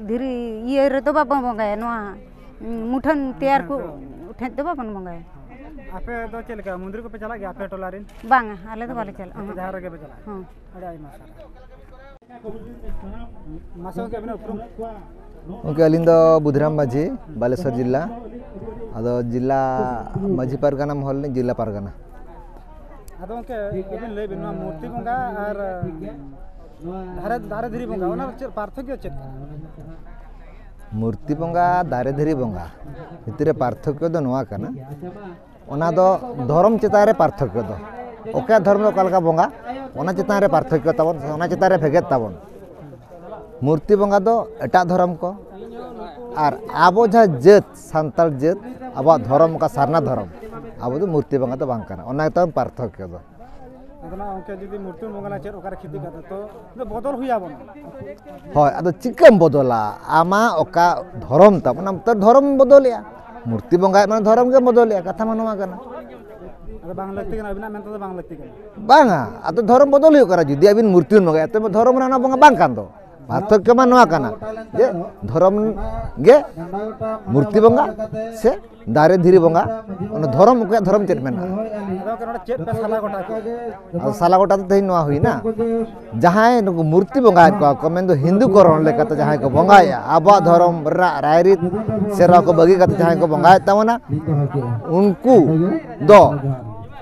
ᱫᱷᱤᱨᱤ ᱤᱭᱟᱹ ᱨᱮᱫᱚ ᱵᱟᱵᱚᱱ ᱵᱚᱸᱜᱟᱭᱟ, ᱱᱚᱣᱟ ᱢᱩᱴᱷᱟᱹᱱ ᱛᱮᱭᱟᱨ ᱠᱚ ᱢᱩᱴᱷᱟᱹᱱ ᱠᱚ᱾ ᱴᱷᱮᱱ ᱫᱚ ᱵᱟᱵᱚᱱ ᱵᱚᱸᱜᱟᱭᱟ᱾ ᱟᱯᱮ ᱫᱚ ᱪᱮᱫ ᱞᱮᱠᱟ ᱢᱚᱱᱫᱤᱨ ᱠᱚᱯᱮ ᱪᱟᱞᱟᱜ ᱜᱮᱭᱟ ᱟᱯᱮ ᱴᱚᱞᱟ ᱨᱮᱱ? ᱵᱟᱝᱟ, ᱟᱞᱮ ᱫᱚ ᱵᱟᱞᱮ ᱪᱟᱞᱟᱜᱼᱟ᱾ ᱟᱯᱮ ᱡᱟᱦᱮᱨ ᱨᱮᱜᱮ ᱯᱮ ᱪᱟᱞᱟᱜᱼᱟ? ᱦᱚᱸ᱾ ᱟᱹᱰᱤ ᱟᱭᱢᱟ ᱥᱟᱨᱦᱟᱣ᱾ ᱢᱟᱥᱮ ᱜᱚᱢᱠᱮ, ᱟᱹᱵᱤᱱᱟᱜ ᱩᱯᱨᱩᱢ? ᱜᱚᱢᱠᱮ, ᱟᱹᱞᱤᱧ ᱫᱚ ᱵᱩᱫᱷᱤᱨᱟᱢ ᱢᱟᱹᱡᱷᱤ, ᱵᱟᱞᱮᱥᱚᱨ ᱡᱤᱞᱟ᱾ ᱟᱫᱚ ᱡᱤᱞᱟ ᱢᱟᱹᱡᱷᱤ ᱯᱟᱨᱜᱟᱱᱟ ᱢᱚᱦᱚᱞ ᱨᱤᱱᱤᱡ ᱡᱤᱞᱟ ᱯᱟᱨᱜᱟᱱᱟ᱾ ᱟᱫᱚ ᱜᱚᱢᱠᱮ, ᱟᱹᱵᱤᱱ ᱞᱟᱹᱭ ᱵᱤᱱ, ᱱᱚᱣᱟ ᱢᱩᱨᱛᱤ ᱵᱚᱸᱜᱟ ᱟᱨ ᱫᱟᱨᱮ, ᱫᱟᱨᱮ ᱫᱷᱤᱨᱤ ᱵᱚᱸᱜᱟ, ᱚᱱᱟ ᱪᱮᱫ ᱯᱟᱨᱛᱷᱚᱠᱠᱚ ᱪᱮᱫ ᱠᱟᱱᱟ? ᱢᱩᱨᱛᱤ ᱵᱚᱸᱜᱟ, ᱫᱟᱨᱮ ᱫᱷᱤᱨᱤ ᱵᱚᱸᱜᱟ ᱵᱷᱤᱛᱤᱨ ᱨᱮ ᱯᱟᱨᱛᱷᱚᱠᱠᱚ ᱫᱚ ᱱᱚᱣᱟ ᱠᱟᱱᱟ, ᱚᱱᱟ ᱫᱚ ᱫᱷᱚᱨᱚᱢ ᱪᱮᱛᱟᱱ ᱨᱮ ᱯᱟᱨᱛᱷᱚᱠᱠᱚ ᱫᱚ᱾ ᱚᱠᱟ ᱫᱷᱚᱨᱚᱢ ᱨᱮ ᱚᱠᱟ ᱞᱮᱠᱟ ᱵᱚᱸᱜᱟ, ᱚᱱᱟ ᱪᱮᱛᱟᱱ ᱨᱮ ᱯᱟᱨᱛᱷᱚᱠᱠᱚ ᱛᱟᱵᱚᱱ, ᱚᱱᱟ ᱪᱮᱛᱟᱱ ᱨᱮ ᱵᱷᱮᱜᱮᱫ ᱛᱟᱵᱚᱱ᱾ ᱢᱩᱨᱛᱤ ᱵᱚᱸᱜᱟ ᱫᱚ ᱮᱴᱟᱜ ᱫᱷᱚᱨᱚᱢ ᱠᱚ, ᱟᱨ ᱟᱵᱚ ᱡᱟᱦᱟᱸ ᱡᱟᱹᱛ, ᱥᱟᱱᱛᱟᱲ ᱡᱟᱹᱛ, ᱟᱵᱚᱣᱟᱜ ᱫᱷᱚᱨᱚᱢ ᱚᱠᱟ ᱥᱟᱨᱱᱟ ᱫᱷᱚᱨᱚᱢ, ᱟᱵᱚ ᱫᱚ ᱢᱩᱨᱛᱤ ᱵᱚᱸᱜᱟ ᱫᱚ ᱵᱟᱝ ᱠᱟᱱᱟ᱾ ᱚᱱᱟ ᱜᱮᱛᱟᱵᱚᱱ ᱯᱟᱨᱛᱷᱚᱠᱠᱚ ᱫᱚ᱾ ᱟᱫᱚ ᱱᱟᱜ ᱜᱚᱢᱠᱮ, ᱡᱩᱫᱤ ᱢᱩᱨᱛᱤᱢ ᱵᱚᱸᱜᱟ ᱞᱮᱱᱟ, ᱪᱮᱫ ᱚᱠᱟᱨᱮ ᱠᱷᱤᱛᱤ ᱠᱟᱛᱮ ᱛᱚ ᱵᱚᱫᱚᱞ ᱦᱩᱭ ᱟᱵᱚᱱᱟ᱾ ᱦᱳᱭ, ᱟᱫᱚ ᱪᱤᱠᱟᱹᱢ ᱵᱚᱫᱚᱞᱟ? ᱟᱢᱟᱜ ᱚᱠᱟ ᱫᱷᱚᱨᱚᱢ ᱛᱟᱢ, ᱚᱱᱟ ᱢᱚᱛᱚ ᱫᱷᱚᱨᱚᱢ ᱵᱚᱫᱚᱞᱮᱜᱼᱟ᱾ ᱢᱩᱨᱛᱤ ᱵᱚᱸᱜᱟᱭᱮᱫ ᱢᱟᱱᱮ ᱫᱷᱚᱨᱚᱢ ᱜᱮᱢ ᱵᱚᱫᱚᱞᱮᱜᱼᱟ, ᱠᱟᱛᱷᱟ ᱢᱟ ᱱᱚᱣᱟ ᱠᱟᱱᱟ᱾ ᱟᱫᱚ ᱵᱟᱝ ᱞᱟᱹᱠᱛᱤ ᱠᱟᱱᱟ, ᱟᱹᱵᱤᱱᱟᱜ ᱢᱮᱱ ᱛᱮᱫᱚ ᱵᱟᱝ ᱞᱟᱹᱠᱛᱤ ᱠᱟᱱᱟ᱾ ᱵᱟᱝᱟ, ᱟᱫᱚ ᱫᱷᱚᱨᱚᱢ ᱵᱚᱫᱚᱞ ᱦᱩᱭᱩᱜ ᱠᱟᱱᱟ᱾ ᱡᱩᱫᱤ ᱟᱹᱵᱤᱱ ᱢᱩᱨᱛᱤ ᱵᱚᱱ ᱵᱚᱸᱜᱟᱭᱟ, ᱛᱚᱵᱮ ᱫᱷᱚᱨᱚᱢ ᱨᱮᱱᱟᱜ ᱵᱚᱸᱜᱟ ᱵᱟᱝ ᱠᱟᱱ ᱫᱚ᱾ ᱯᱟᱨᱛᱷᱚᱠᱠᱚ ᱢᱟ ᱱᱚᱣᱟ ᱠᱟᱱᱟ ᱡᱮ ᱫᱷᱚᱨᱚᱢ ᱜᱮ ᱢᱩᱨᱛᱤ ᱵᱚᱸᱜᱟ ᱥᱮ ᱫᱟᱨᱮ ᱫᱷᱤᱨᱤ ᱵᱚᱸᱜᱟ, ᱚᱱᱟ ᱫᱷᱚᱨᱚᱢ, ᱚᱠᱚᱭᱟᱜ ᱫᱷᱚᱨᱚᱢ ᱪᱮᱫ ᱢᱮᱱᱟᱜᱼᱟ? ᱟᱫᱚ ᱜᱚᱢᱠᱮ, ᱱᱚᱰᱮ ᱪᱮᱫ ᱯᱮ ᱥᱟᱞᱟ ᱜᱚᱴᱟ ᱠᱮᱫᱟ? ᱟᱫᱚ ᱥᱟᱞᱟ ᱜᱚᱴᱟ ᱫᱚ ᱛᱮᱦᱮᱧ ᱱᱚᱣᱟ ᱦᱩᱭᱱᱟ, ᱡᱟᱦᱟᱸᱭ ᱱᱩᱠᱩ ᱢᱩᱨᱛᱤ ᱵᱚᱸᱜᱟᱭᱮᱫ ᱠᱚᱣᱟ ᱠᱚ, ᱢᱮᱱᱫᱚ ᱦᱤᱱᱫᱩ ᱠᱚᱨᱚᱱ ᱞᱮᱠᱟᱛᱮ ᱡᱟᱦᱟᱸᱭ ᱠᱚ ᱵᱚᱸᱜᱟᱭᱮᱫᱼᱟ, ᱟᱵᱚᱣᱟᱜ ᱫᱷᱚᱨᱚᱢ ᱨᱮᱱᱟᱜ ᱨᱟᱭᱨᱤᱛ ᱥᱮᱨᱣᱟ ᱠᱚ ᱵᱟᱹᱜᱤ ᱠᱟᱛᱮ ᱡᱟᱦᱟᱸᱭ ᱠᱚ ᱵᱚᱸᱜᱟᱭᱮᱫ ᱛᱟᱵᱚᱱᱟ, ᱩᱱᱠᱩ ᱫᱚ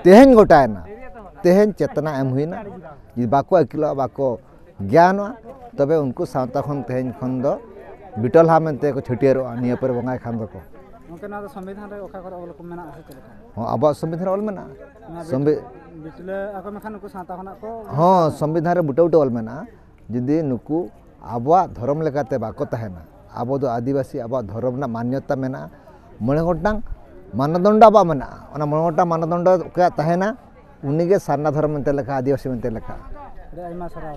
ᱛᱮᱦᱮᱧ ᱜᱚᱴᱟᱭᱮᱱᱟ, ᱛᱮᱦᱮᱧ ᱪᱮᱛᱱᱟ ᱮᱢ ᱦᱩᱭᱱᱟ᱾ ᱡᱩᱫᱤ ᱵᱟᱠᱚ ᱟᱹᱠᱤᱞᱚᱜᱼᱟ, ᱵᱟᱠᱚ ᱜᱮᱭᱟᱱᱚᱜᱼᱟ, ᱛᱚᱵᱮ ᱩᱱᱠᱩ ᱥᱟᱶᱛᱟ ᱠᱷᱚᱱ ᱛᱮᱦᱮᱧ ᱠᱷᱚᱱ ᱫᱚ ᱵᱤᱴᱚᱞᱦᱟ ᱢᱮᱱᱛᱮ ᱠᱚ ᱪᱷᱟᱹᱴᱭᱟᱹᱨᱚᱜᱼᱟ, ᱱᱤᱭᱟᱹ ᱯᱚᱨᱮ ᱵᱚᱸᱜᱟᱭ ᱠᱷᱟᱱ ᱫᱚᱠᱚ᱾ ᱜᱚᱢᱠᱮ, ᱱᱚᱣᱟ ᱫᱚ ᱥᱚᱝᱵᱤᱫᱷᱟᱱ ᱨᱮ ᱚᱠᱟ ᱠᱚᱨᱮ ᱚᱞ ᱠᱚ ᱢᱮᱱᱟᱜᱼᱟ ᱥᱮ ᱪᱮᱫ ᱞᱮᱠᱟ? ᱦᱚᱸ, ᱟᱵᱚᱣᱟᱜ ᱥᱚᱝᱵᱤᱫᱷᱟᱱ ᱨᱮ ᱚᱞ ᱢᱮᱱᱟᱜᱼᱟ᱾ ᱱᱚᱣᱟ ᱥᱚᱝᱵᱤ- ᱵᱤᱴᱞᱟᱹ ᱟᱠᱚ ᱢᱮᱱᱠᱷᱟᱱ ᱱᱩᱠᱩ ᱥᱟᱶᱛᱟ ᱠᱷᱚᱱᱟᱜ ᱠᱚ ᱦᱚᱸ, ᱥᱚᱝᱵᱤᱫᱷᱟᱱ ᱨᱮ ᱵᱩᱴᱟᱹ ᱵᱩᱴᱟᱹ ᱚᱞ ᱢᱮᱱᱟᱜᱼᱟ᱾ ᱡᱩᱫᱤ ᱱᱩᱠᱩ ᱟᱵᱚᱣᱟᱜ ᱫᱷᱚᱨᱚᱢ ᱞᱮᱠᱟᱛᱮ ᱵᱟᱠᱚ ᱛᱟᱦᱮᱱᱟ, ᱟᱵᱚ ᱫᱚ ᱟᱹᱫᱤᱵᱟᱹᱥᱤ, ᱟᱵᱚᱣᱟᱜ ᱫᱷᱚᱨᱚᱢ ᱨᱮᱱᱟᱜ ᱢᱟᱱᱱᱚᱛᱟ ᱢᱮᱱᱟᱜᱼᱟ, ᱢᱚᱬᱮ ᱜᱚᱴᱟᱝ ᱢᱟᱱᱚᱫᱚᱱᱰᱚ ᱟᱵᱚᱣᱟᱜ ᱢᱮᱱᱟᱜᱼᱟ, ᱚᱱᱟ ᱢᱚᱬᱮ ᱜᱚᱴᱟᱝ ᱢᱟᱱᱚᱫᱚᱱᱰᱚ ᱚᱠᱚᱭᱟᱜ ᱛᱟᱦᱮᱱᱟ, ᱩᱱᱤᱜᱮ ᱥᱟᱨᱱᱟ ᱫᱷᱚᱨᱚᱢ ᱢᱮᱱᱛᱮ ᱞᱮᱠᱷᱟᱜᱼᱟ, ᱟᱹᱫᱤᱵᱟᱹᱥᱤ ᱢᱮᱱᱛᱮ ᱞᱮᱠᱷᱟᱜᱼᱟ᱾ ᱟᱹᱰᱤ ᱟᱭᱢᱟ ᱥᱟᱨᱦᱟᱣ᱾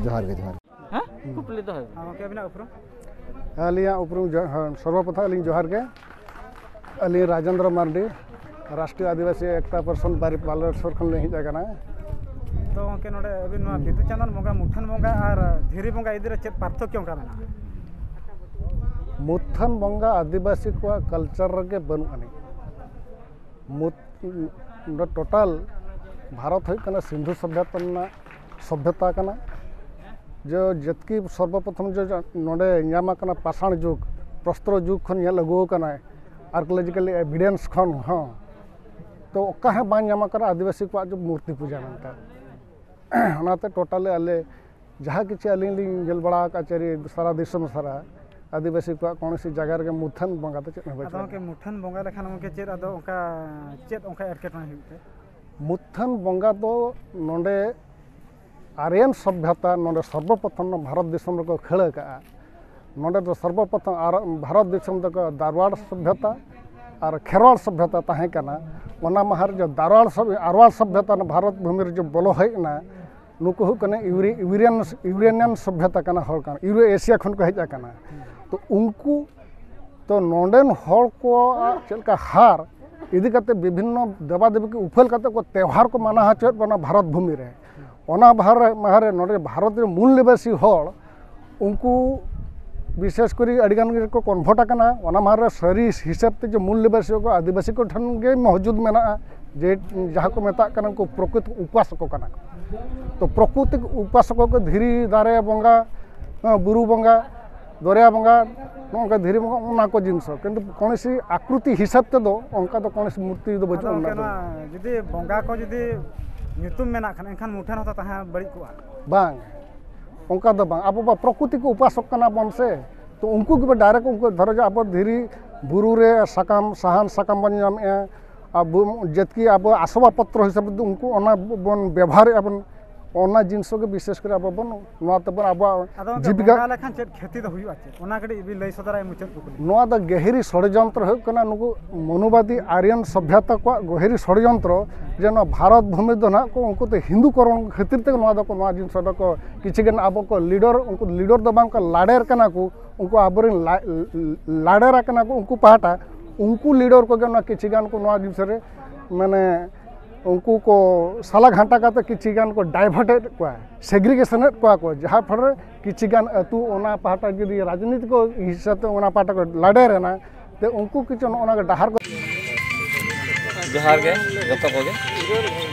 ᱡᱚᱦᱟᱨ ᱜᱮ, ᱡᱚᱦᱟᱨ ᱜᱮ᱾ ᱦᱮᱸ? ᱠᱩᱠᱞᱤ ᱫᱚᱦᱚᱭ ᱢᱮ᱾ ᱦᱮᱸ, ᱜᱚᱢᱠᱮ, ᱟᱹᱵᱤᱱᱟᱜ ᱩᱯᱨᱩᱢ? ᱟᱹᱞᱤᱧᱟᱜ ᱩᱯᱨᱩᱢ ᱡᱚ-, ᱦᱮᱸ, ᱥᱚᱨᱵᱚᱯᱨᱚᱛᱷᱚᱢ ᱟᱹᱞᱤᱧ ᱡᱚᱦᱟᱨ ᱜᱮ᱾ ᱟᱹᱞᱤᱧ ᱨᱟᱡᱮᱱᱫᱨᱚ ᱢᱟᱨᱰᱤ, ᱨᱟᱥᱴᱨᱤᱭᱚ ᱟᱹᱫᱤᱵᱟᱹᱥᱤ ᱮᱠᱛᱟ ᱯᱚᱨᱥᱚᱱ ᱵᱟᱨᱤ ᱵᱟᱞᱮᱥᱚᱨ ᱠᱷᱚᱱ ᱞᱤᱧ ᱦᱮᱡ ᱟᱠᱟᱱᱟ᱾ ᱛᱚ ᱜᱚᱢᱠᱮ, ᱱᱚᱰᱮ ᱟᱹᱵᱤᱱ ᱱᱚᱣᱟ ᱵᱤᱫᱩ ᱪᱟᱸᱫᱟᱱ ᱵᱚᱸᱜᱟ, ᱢᱩᱴᱷᱟᱹᱱ ᱵᱚᱸᱜᱟ ᱟᱨ ᱫᱷᱤᱨᱤ ᱵᱚᱸᱜᱟ ᱤᱫᱤ ᱨᱮ ᱪᱮᱫ ᱯᱟᱨᱛᱷᱚᱠᱠᱚ ᱚᱱᱠᱟ ᱢᱮᱱᱟᱜᱼᱟ? ᱢᱩᱴᱷᱟᱹᱱ ᱵᱚᱸᱜᱟ ᱟᱹᱫᱤᱵᱟᱹᱥᱤ ᱠᱚᱣᱟᱜ ᱠᱟᱞᱪᱟᱨ ᱨᱮᱜᱮ ᱵᱟᱹᱱᱩᱜ ᱟᱹᱱᱤᱡ᱾ ᱢᱩᱫ-, ᱱᱚᱰᱮ ᱴᱳᱴᱟᱞ ᱵᱷᱟᱨᱚᱛ ᱦᱩᱭᱩᱜ ᱠᱟᱱᱟ ᱥᱤᱱᱫᱷᱩ ᱥᱚᱵᱷᱭᱚᱛᱟ ᱨᱮᱱᱟᱜ ᱥᱚᱵᱷᱭᱚᱛᱟ ᱠᱟᱱᱟ᱾ ᱡᱮ ᱡᱟᱹᱛᱠᱤ ᱥᱚᱨᱵᱚᱯᱨᱚᱛᱷᱚᱢ ᱡᱮ ᱱᱚᱰᱮ ᱧᱟᱢ ᱟᱠᱟᱱᱟ ᱯᱟᱥᱟᱬ ᱡᱩᱜᱽ, ᱯᱨᱚᱥᱛᱚᱨ ᱡᱩᱜᱽ ᱠᱷᱚᱱ ᱧᱮᱞ ᱟᱹᱜᱩ ᱟᱠᱟᱱᱟᱭ, archaeological evidence ᱠᱷᱚᱱ ᱦᱚᱸ, ᱛᱚ ᱚᱠᱟ ᱦᱚᱸ ᱵᱟᱝ ᱧᱟᱢ ᱟᱠᱟᱱᱟ ᱟᱹᱫᱤᱵᱟᱹᱥᱤ ᱠᱚᱣᱟᱜ ᱡᱮ ᱢᱩᱨᱛᱤ ᱯᱩᱡᱟ ᱢᱮᱱᱛᱮ᱾ ᱚᱱᱟᱛᱮ totally ᱟᱞᱮ ᱡᱟᱦᱟᱸ ᱠᱤᱪᱷᱩ ᱟᱹᱞᱤᱧ ᱞᱤᱧ ᱧᱮᱞ ᱵᱟᱲᱟ ᱟᱠᱟᱫ ᱪᱟᱹᱨᱤ ᱥᱟᱨᱟ ᱫᱤᱥᱚᱢ ᱥᱟᱨᱟ, ᱟᱹᱫᱤᱵᱟᱹᱥᱤ ᱠᱚᱣᱟᱜ ᱠᱳᱱᱳ ᱥᱤ ᱡᱟᱭᱜᱟ ᱨᱮᱜᱮ ᱢᱩᱴᱷᱟᱹᱱ ᱵᱚᱸᱜᱟ ᱫᱚ ᱪᱮᱫ ᱦᱚᱸ ᱟᱫᱚ ᱵᱟᱹᱪᱩᱜ ᱜᱚᱢᱠᱮ, ᱟᱱᱟ᱾ ᱢᱩᱴᱷᱟᱹᱱ ᱵᱚᱸᱜᱟ ᱞᱮᱠᱷᱟᱱ ᱜᱚᱢᱠᱮ, ᱪᱮᱫ ᱟᱫᱚ ᱚᱱᱠᱟ, ᱪᱮᱫ ᱚᱱᱠᱟ ᱮᱴᱠᱮᱴᱚᱬᱮ ᱦᱩᱭᱩᱜ ᱛᱮ? ᱢᱩᱴᱷᱟᱹᱱ ᱵᱚᱸᱜᱟ ᱫᱚ ᱱᱚᱰᱮ ᱟᱨᱭᱟᱱ ᱥᱚᱵᱷᱭᱚᱛᱟ, ᱱᱚᱰᱮ ᱥᱚᱨᱵᱚᱯᱨᱚᱛᱷᱚᱢ ᱱᱚᱣᱟ ᱵᱷᱟᱨᱚᱛ ᱫᱤᱥᱚᱢ ᱨᱮᱠᱚ ᱠᱷᱟᱹᱲ ᱟᱠᱟᱫᱼᱟ᱾ ᱱᱚᱰᱮ ᱫᱚ ᱥᱚᱨᱵᱚᱯᱨᱚᱛᱷᱚᱢ ᱟᱨ ᱵᱷᱟᱨᱚᱛ ᱫᱤᱥᱚᱢ ᱫᱚᱠᱚ ᱫᱟᱨᱣᱟᱲ ᱥᱚᱵᱷᱭᱚᱛᱟ ᱟᱨ ᱠᱷᱮᱨᱣᱟᱲ ᱥᱚᱵᱷᱭᱚᱛᱟ ᱛᱟᱦᱮᱸ ᱠᱟᱱᱟ᱾ ᱚᱱᱟ ᱢᱟᱦᱟ ᱨᱮ ᱡᱮ ᱫᱟᱨᱣᱟᱲ ᱥᱚᱵᱷ-, ᱟᱨᱣᱟᱲ ᱥᱚᱵᱷᱭᱚᱛᱟ ᱱᱚᱣᱟ ᱵᱷᱟᱨᱚᱛ ᱵᱷᱩᱢᱤ ᱨᱮ ᱡᱮ ᱵᱚᱞᱚ ᱦᱮᱡ ᱮᱱᱟ, ᱱᱩᱠᱩ ᱦᱩᱭᱩᱜ ᱠᱟᱱᱟ ᱤᱣᱨᱤ-, ᱤᱣᱨᱤᱭᱟᱱ, ᱤᱣᱨᱮᱱᱤᱭᱟᱱ ᱥᱚᱵᱷᱭᱚᱛᱟ ᱠᱟᱱᱟ, ᱦᱚᱲ ᱠᱟᱱᱟ, ᱤᱣᱨᱳ ᱮᱥᱤᱭᱟ ᱠᱷᱚᱱ ᱠᱚ ᱦᱮᱡ ᱟᱠᱟᱱᱟ᱾ ᱛᱚ ᱩᱱᱠᱩ, ᱛᱚ ᱱᱚᱰᱮᱱ ᱦᱚᱲ ᱠᱚᱣᱟᱜ ᱪᱮᱫ ᱞᱮᱠᱟ ᱦᱟᱨ ᱤᱫᱤ ᱠᱟᱛᱮ ᱵᱤᱵᱷᱤᱱᱱᱚ ᱫᱮᱵᱟ ᱫᱮᱵᱤ ᱠᱚ ᱩᱯᱷᱟᱹᱞ ᱠᱟᱛᱮ ᱠᱚ ᱛᱮᱣᱦᱟᱨ ᱠᱚ ᱢᱟᱱᱟᱣ ᱦᱚᱪᱚᱭᱮᱫ ᱵᱚᱱᱟ ᱵᱷᱟᱨᱚᱛ ᱵᱷᱩᱢᱤ ᱨᱮ᱾ ᱚᱱᱟ ᱵᱷᱟᱨ-, ᱢᱟᱦᱟ ᱨᱮ ᱱᱚᱰᱮ ᱵᱷᱟᱨᱚᱛ ᱨᱮ ᱢᱩᱞ ᱱᱤᱵᱟᱥᱤ ᱦᱚᱲ ᱩᱱᱠᱩ ᱵᱤᱥᱮᱥ ᱠᱚᱨᱮ ᱟᱹᱰᱤ ᱜᱟᱱ ᱜᱮᱠᱚ convert ᱟᱠᱟᱱᱟ᱾ ᱚᱱᱟ ᱢᱟᱦᱟ ᱨᱮ ᱥᱟᱹᱨᱤ ᱦᱤᱥᱟᱹᱵ ᱛᱮ ᱡᱮ ᱢᱩᱞ ᱱᱤᱵᱟᱥᱤ ᱠᱚ ᱟᱹᱫᱤᱵᱟᱹᱥᱤ ᱠᱚ ᱴᱷᱮᱱ ᱜᱮ ᱢᱚᱦᱡᱩᱫ ᱢᱮᱱᱟᱜᱼᱟ, ᱡᱮ ᱡᱟᱦᱟᱸ ᱠᱚ ᱢᱮᱛᱟᱜ ᱠᱟᱱᱟ ᱩᱱᱠᱩ ᱯᱨᱚᱠᱨᱤᱛ ᱩᱯᱟᱥᱚᱠ ᱠᱟᱱᱟ ᱠᱚ᱾ ᱛᱚ ᱯᱨᱚᱠᱨᱤᱛᱤᱠ ᱩᱯᱟᱥᱚᱠ ᱠᱚ ᱫᱷᱤᱨᱤ, ᱫᱟᱨᱮ ᱵᱚᱸᱜᱟ, ᱵᱩᱨᱩ ᱵᱚᱸᱜᱟ, ᱫᱚᱨᱭᱟ ᱵᱚᱸᱜᱟ, ᱱᱚᱜᱼᱚ ᱱᱚᱝᱠᱟ ᱫᱷᱤᱨᱤ ᱵᱚᱸᱜᱟ, ᱚᱱᱟ ᱠᱚ ᱡᱤᱱᱤᱥ ᱦᱚᱸ᱾ ᱠᱤᱱᱛᱩ ᱠᱚᱱᱚᱥᱤ ᱟᱠᱨᱤᱛᱤ ᱦᱤᱥᱟᱹᱵ ᱛᱮᱫᱚ ᱚᱱᱠᱟ ᱫᱚ ᱠᱚᱱᱚᱥᱤ ᱢᱩᱨᱛᱤ ᱫᱚ ᱵᱟᱹᱪᱩᱜ ᱟᱫᱚ ᱟᱱᱟ ᱜᱚᱢᱠᱮ, ᱫᱚ᱾ ᱱᱚᱣᱟ ᱡᱩᱫᱤ ᱵᱚᱸᱜᱟ ᱠᱚ ᱡᱩᱫᱤ ᱧᱩᱛᱩᱢ ᱢᱮᱱᱟᱜ ᱠᱷᱟᱱ, ᱮᱱᱠᱷᱟᱱ ᱢᱩᱴᱷᱟᱹᱱ ᱦᱚᱸᱛᱚ ᱛᱟᱦᱮᱸ ᱵᱟᱹᱲᱤᱡ ᱠᱚᱜᱼᱟ᱾ ᱵᱟᱝ, ᱚᱱᱠᱟ ᱫᱚ ᱵᱟᱝ᱾ ᱟᱵᱚ ᱢᱟ ᱯᱨᱚᱠᱨᱤᱛᱤ ᱠᱚ ᱩᱯᱟᱥᱚᱠ ᱠᱟᱱᱟ ᱵᱚᱱ ᱥᱮ, ᱛᱚ ᱩᱱᱠᱩ ᱜᱮ direct, ᱩᱱᱠᱩ ᱫᱷᱚᱨᱚ ᱡᱮ ᱟᱵᱚ ᱫᱷᱤᱨᱤ ᱵᱩᱨᱩ ᱨᱮ ᱥᱟᱠᱟᱢ, ᱥᱟᱦᱟᱱ ᱥᱟᱠᱟᱢ ᱵᱚᱱ ᱧᱟᱢᱮᱜᱼᱟ, ᱟᱵᱚ ᱡᱟᱹᱛᱠᱤ ᱟᱵᱚ ᱟᱥᱚᱵᱟ ᱯᱚᱛᱨᱚ ᱦᱤᱥᱟᱹᱵ ᱛᱮ ᱩᱱᱠᱩ ᱚᱱᱟ ᱵᱚᱱ ᱵᱮᱵᱚᱦᱟᱨᱮᱜᱼᱟ ᱵᱚᱱ, ᱚᱱᱟ ᱡᱤᱱᱤᱥ ᱜᱮ ᱵᱤᱥᱮᱥ ᱠᱚᱨᱮ ᱟᱵᱚ ᱵᱚᱱ, ᱱᱚᱣᱟ ᱛᱮᱵᱚᱱ ᱟᱵᱚᱣᱟᱜ ᱟᱫᱚ ᱜᱚᱢᱠᱮ, ᱡᱤᱵᱤᱠᱟ ᱵᱚᱸᱜᱟ ᱞᱮᱠᱷᱟᱱ ᱪᱮᱫ ᱠᱷᱮᱛᱤ ᱫᱚ ᱦᱩᱭᱩᱜᱼᱟ, ᱪᱮᱫ? ᱚᱱᱟ ᱠᱟᱹᱴᱤᱡ ᱵᱤᱱ ᱞᱟᱹᱭ ᱥᱚᱫᱚᱨᱟ, ᱢᱩᱪᱟᱹᱫ ᱠᱩᱠᱞᱤ᱾ ᱱᱚᱣᱟ ᱫᱚ ᱜᱟᱹᱦᱤᱨᱤ ᱥᱚᱲᱭᱚᱱᱛᱨᱚ ᱦᱩᱭᱩᱜ ᱠᱟᱱᱟ, ᱱᱩᱠᱩ ᱢᱚᱱᱩᱵᱟᱫᱤ ᱟᱨᱭᱟᱱ ᱥᱚᱵᱷᱭᱚᱛᱟ ᱠᱚᱣᱟᱜ ᱜᱟᱹᱦᱤᱨᱤ ᱥᱚᱲᱭᱚᱱᱛᱨᱚ, ᱡᱮ ᱱᱚᱣᱟ ᱵᱷᱟᱨᱚᱛ ᱵᱷᱩᱢᱤ ᱫᱚ ᱱᱟᱦᱟᱜ ᱠᱚ ᱩᱱᱠᱩ ᱛᱮ ᱦᱤᱱᱫᱩ ᱠᱚᱨᱚᱱ ᱠᱷᱟᱹᱛᱤᱨ ᱛᱮᱜᱮ ᱱᱚᱣᱟ ᱫᱚᱠᱚ, ᱱᱚᱣᱟ ᱡᱤᱱᱤᱥ ᱫᱚᱠᱚ ᱠᱤᱪᱷᱩ ᱜᱟᱱ ᱟᱵᱚ ᱠᱚ leader, ᱩᱱᱠᱩ leader ᱫᱚ ᱵᱟᱝ ᱠᱚ ᱞᱟᱰᱮᱨ ᱠᱟᱱᱟ ᱠᱚ, ᱩᱱᱠᱩ ᱟᱵᱚᱨᱮᱱ ᱞᱟ-, ᱞᱟᱰᱮᱨ ᱟᱠᱟᱱᱟ ᱠᱚ ᱩᱱᱠᱩ ᱯᱟᱦᱴᱟ, ᱩᱱᱠᱩ leader ᱠᱚᱜᱮ ᱱᱚᱣᱟ ᱠᱤᱪᱷᱩ ᱜᱟᱱ ᱠᱚ ᱱᱚᱣᱟ ᱡᱤᱱᱤᱥ ᱨᱮ ᱢᱟᱱᱮ ᱩᱱᱠᱩ ᱠᱚ ᱥᱟᱞᱟ ᱜᱷᱟᱱᱴᱟ ᱠᱟᱛᱮ ᱠᱤᱪᱷᱤ ᱜᱟᱱ ᱠᱚ divert ᱮᱫ ᱠᱚᱣᱟ, segregation ᱮᱫ ᱠᱚᱣᱟ ᱠᱚ, ᱡᱟᱦᱟᱸ ᱯᱷᱚᱞ ᱨᱮ ᱠᱤᱪᱷᱤ ᱜᱟᱱ ᱟᱹᱛᱩ ᱚᱱᱟ ᱯᱟᱦᱴᱟ ᱡᱩᱫᱤ ᱨᱟᱡᱽᱱᱤᱛᱤ ᱠᱚ ᱦᱤᱥᱟᱹᱵ ᱛᱮ ᱚᱱᱟ ᱯᱟᱦᱴᱟ ᱠᱚ ᱞᱟᱰᱮᱨ ᱮᱱᱟ, ᱛᱮ ᱩᱱᱠᱩ ᱠᱤᱪᱷᱩ ᱱᱚᱜᱼᱚ ᱱᱚᱣᱟ ᱰᱟᱦᱟᱨ ᱠᱚ ᱡᱚᱦᱟᱨ ᱜᱮ ᱡᱚᱛᱚ ᱠᱚᱜᱮ᱾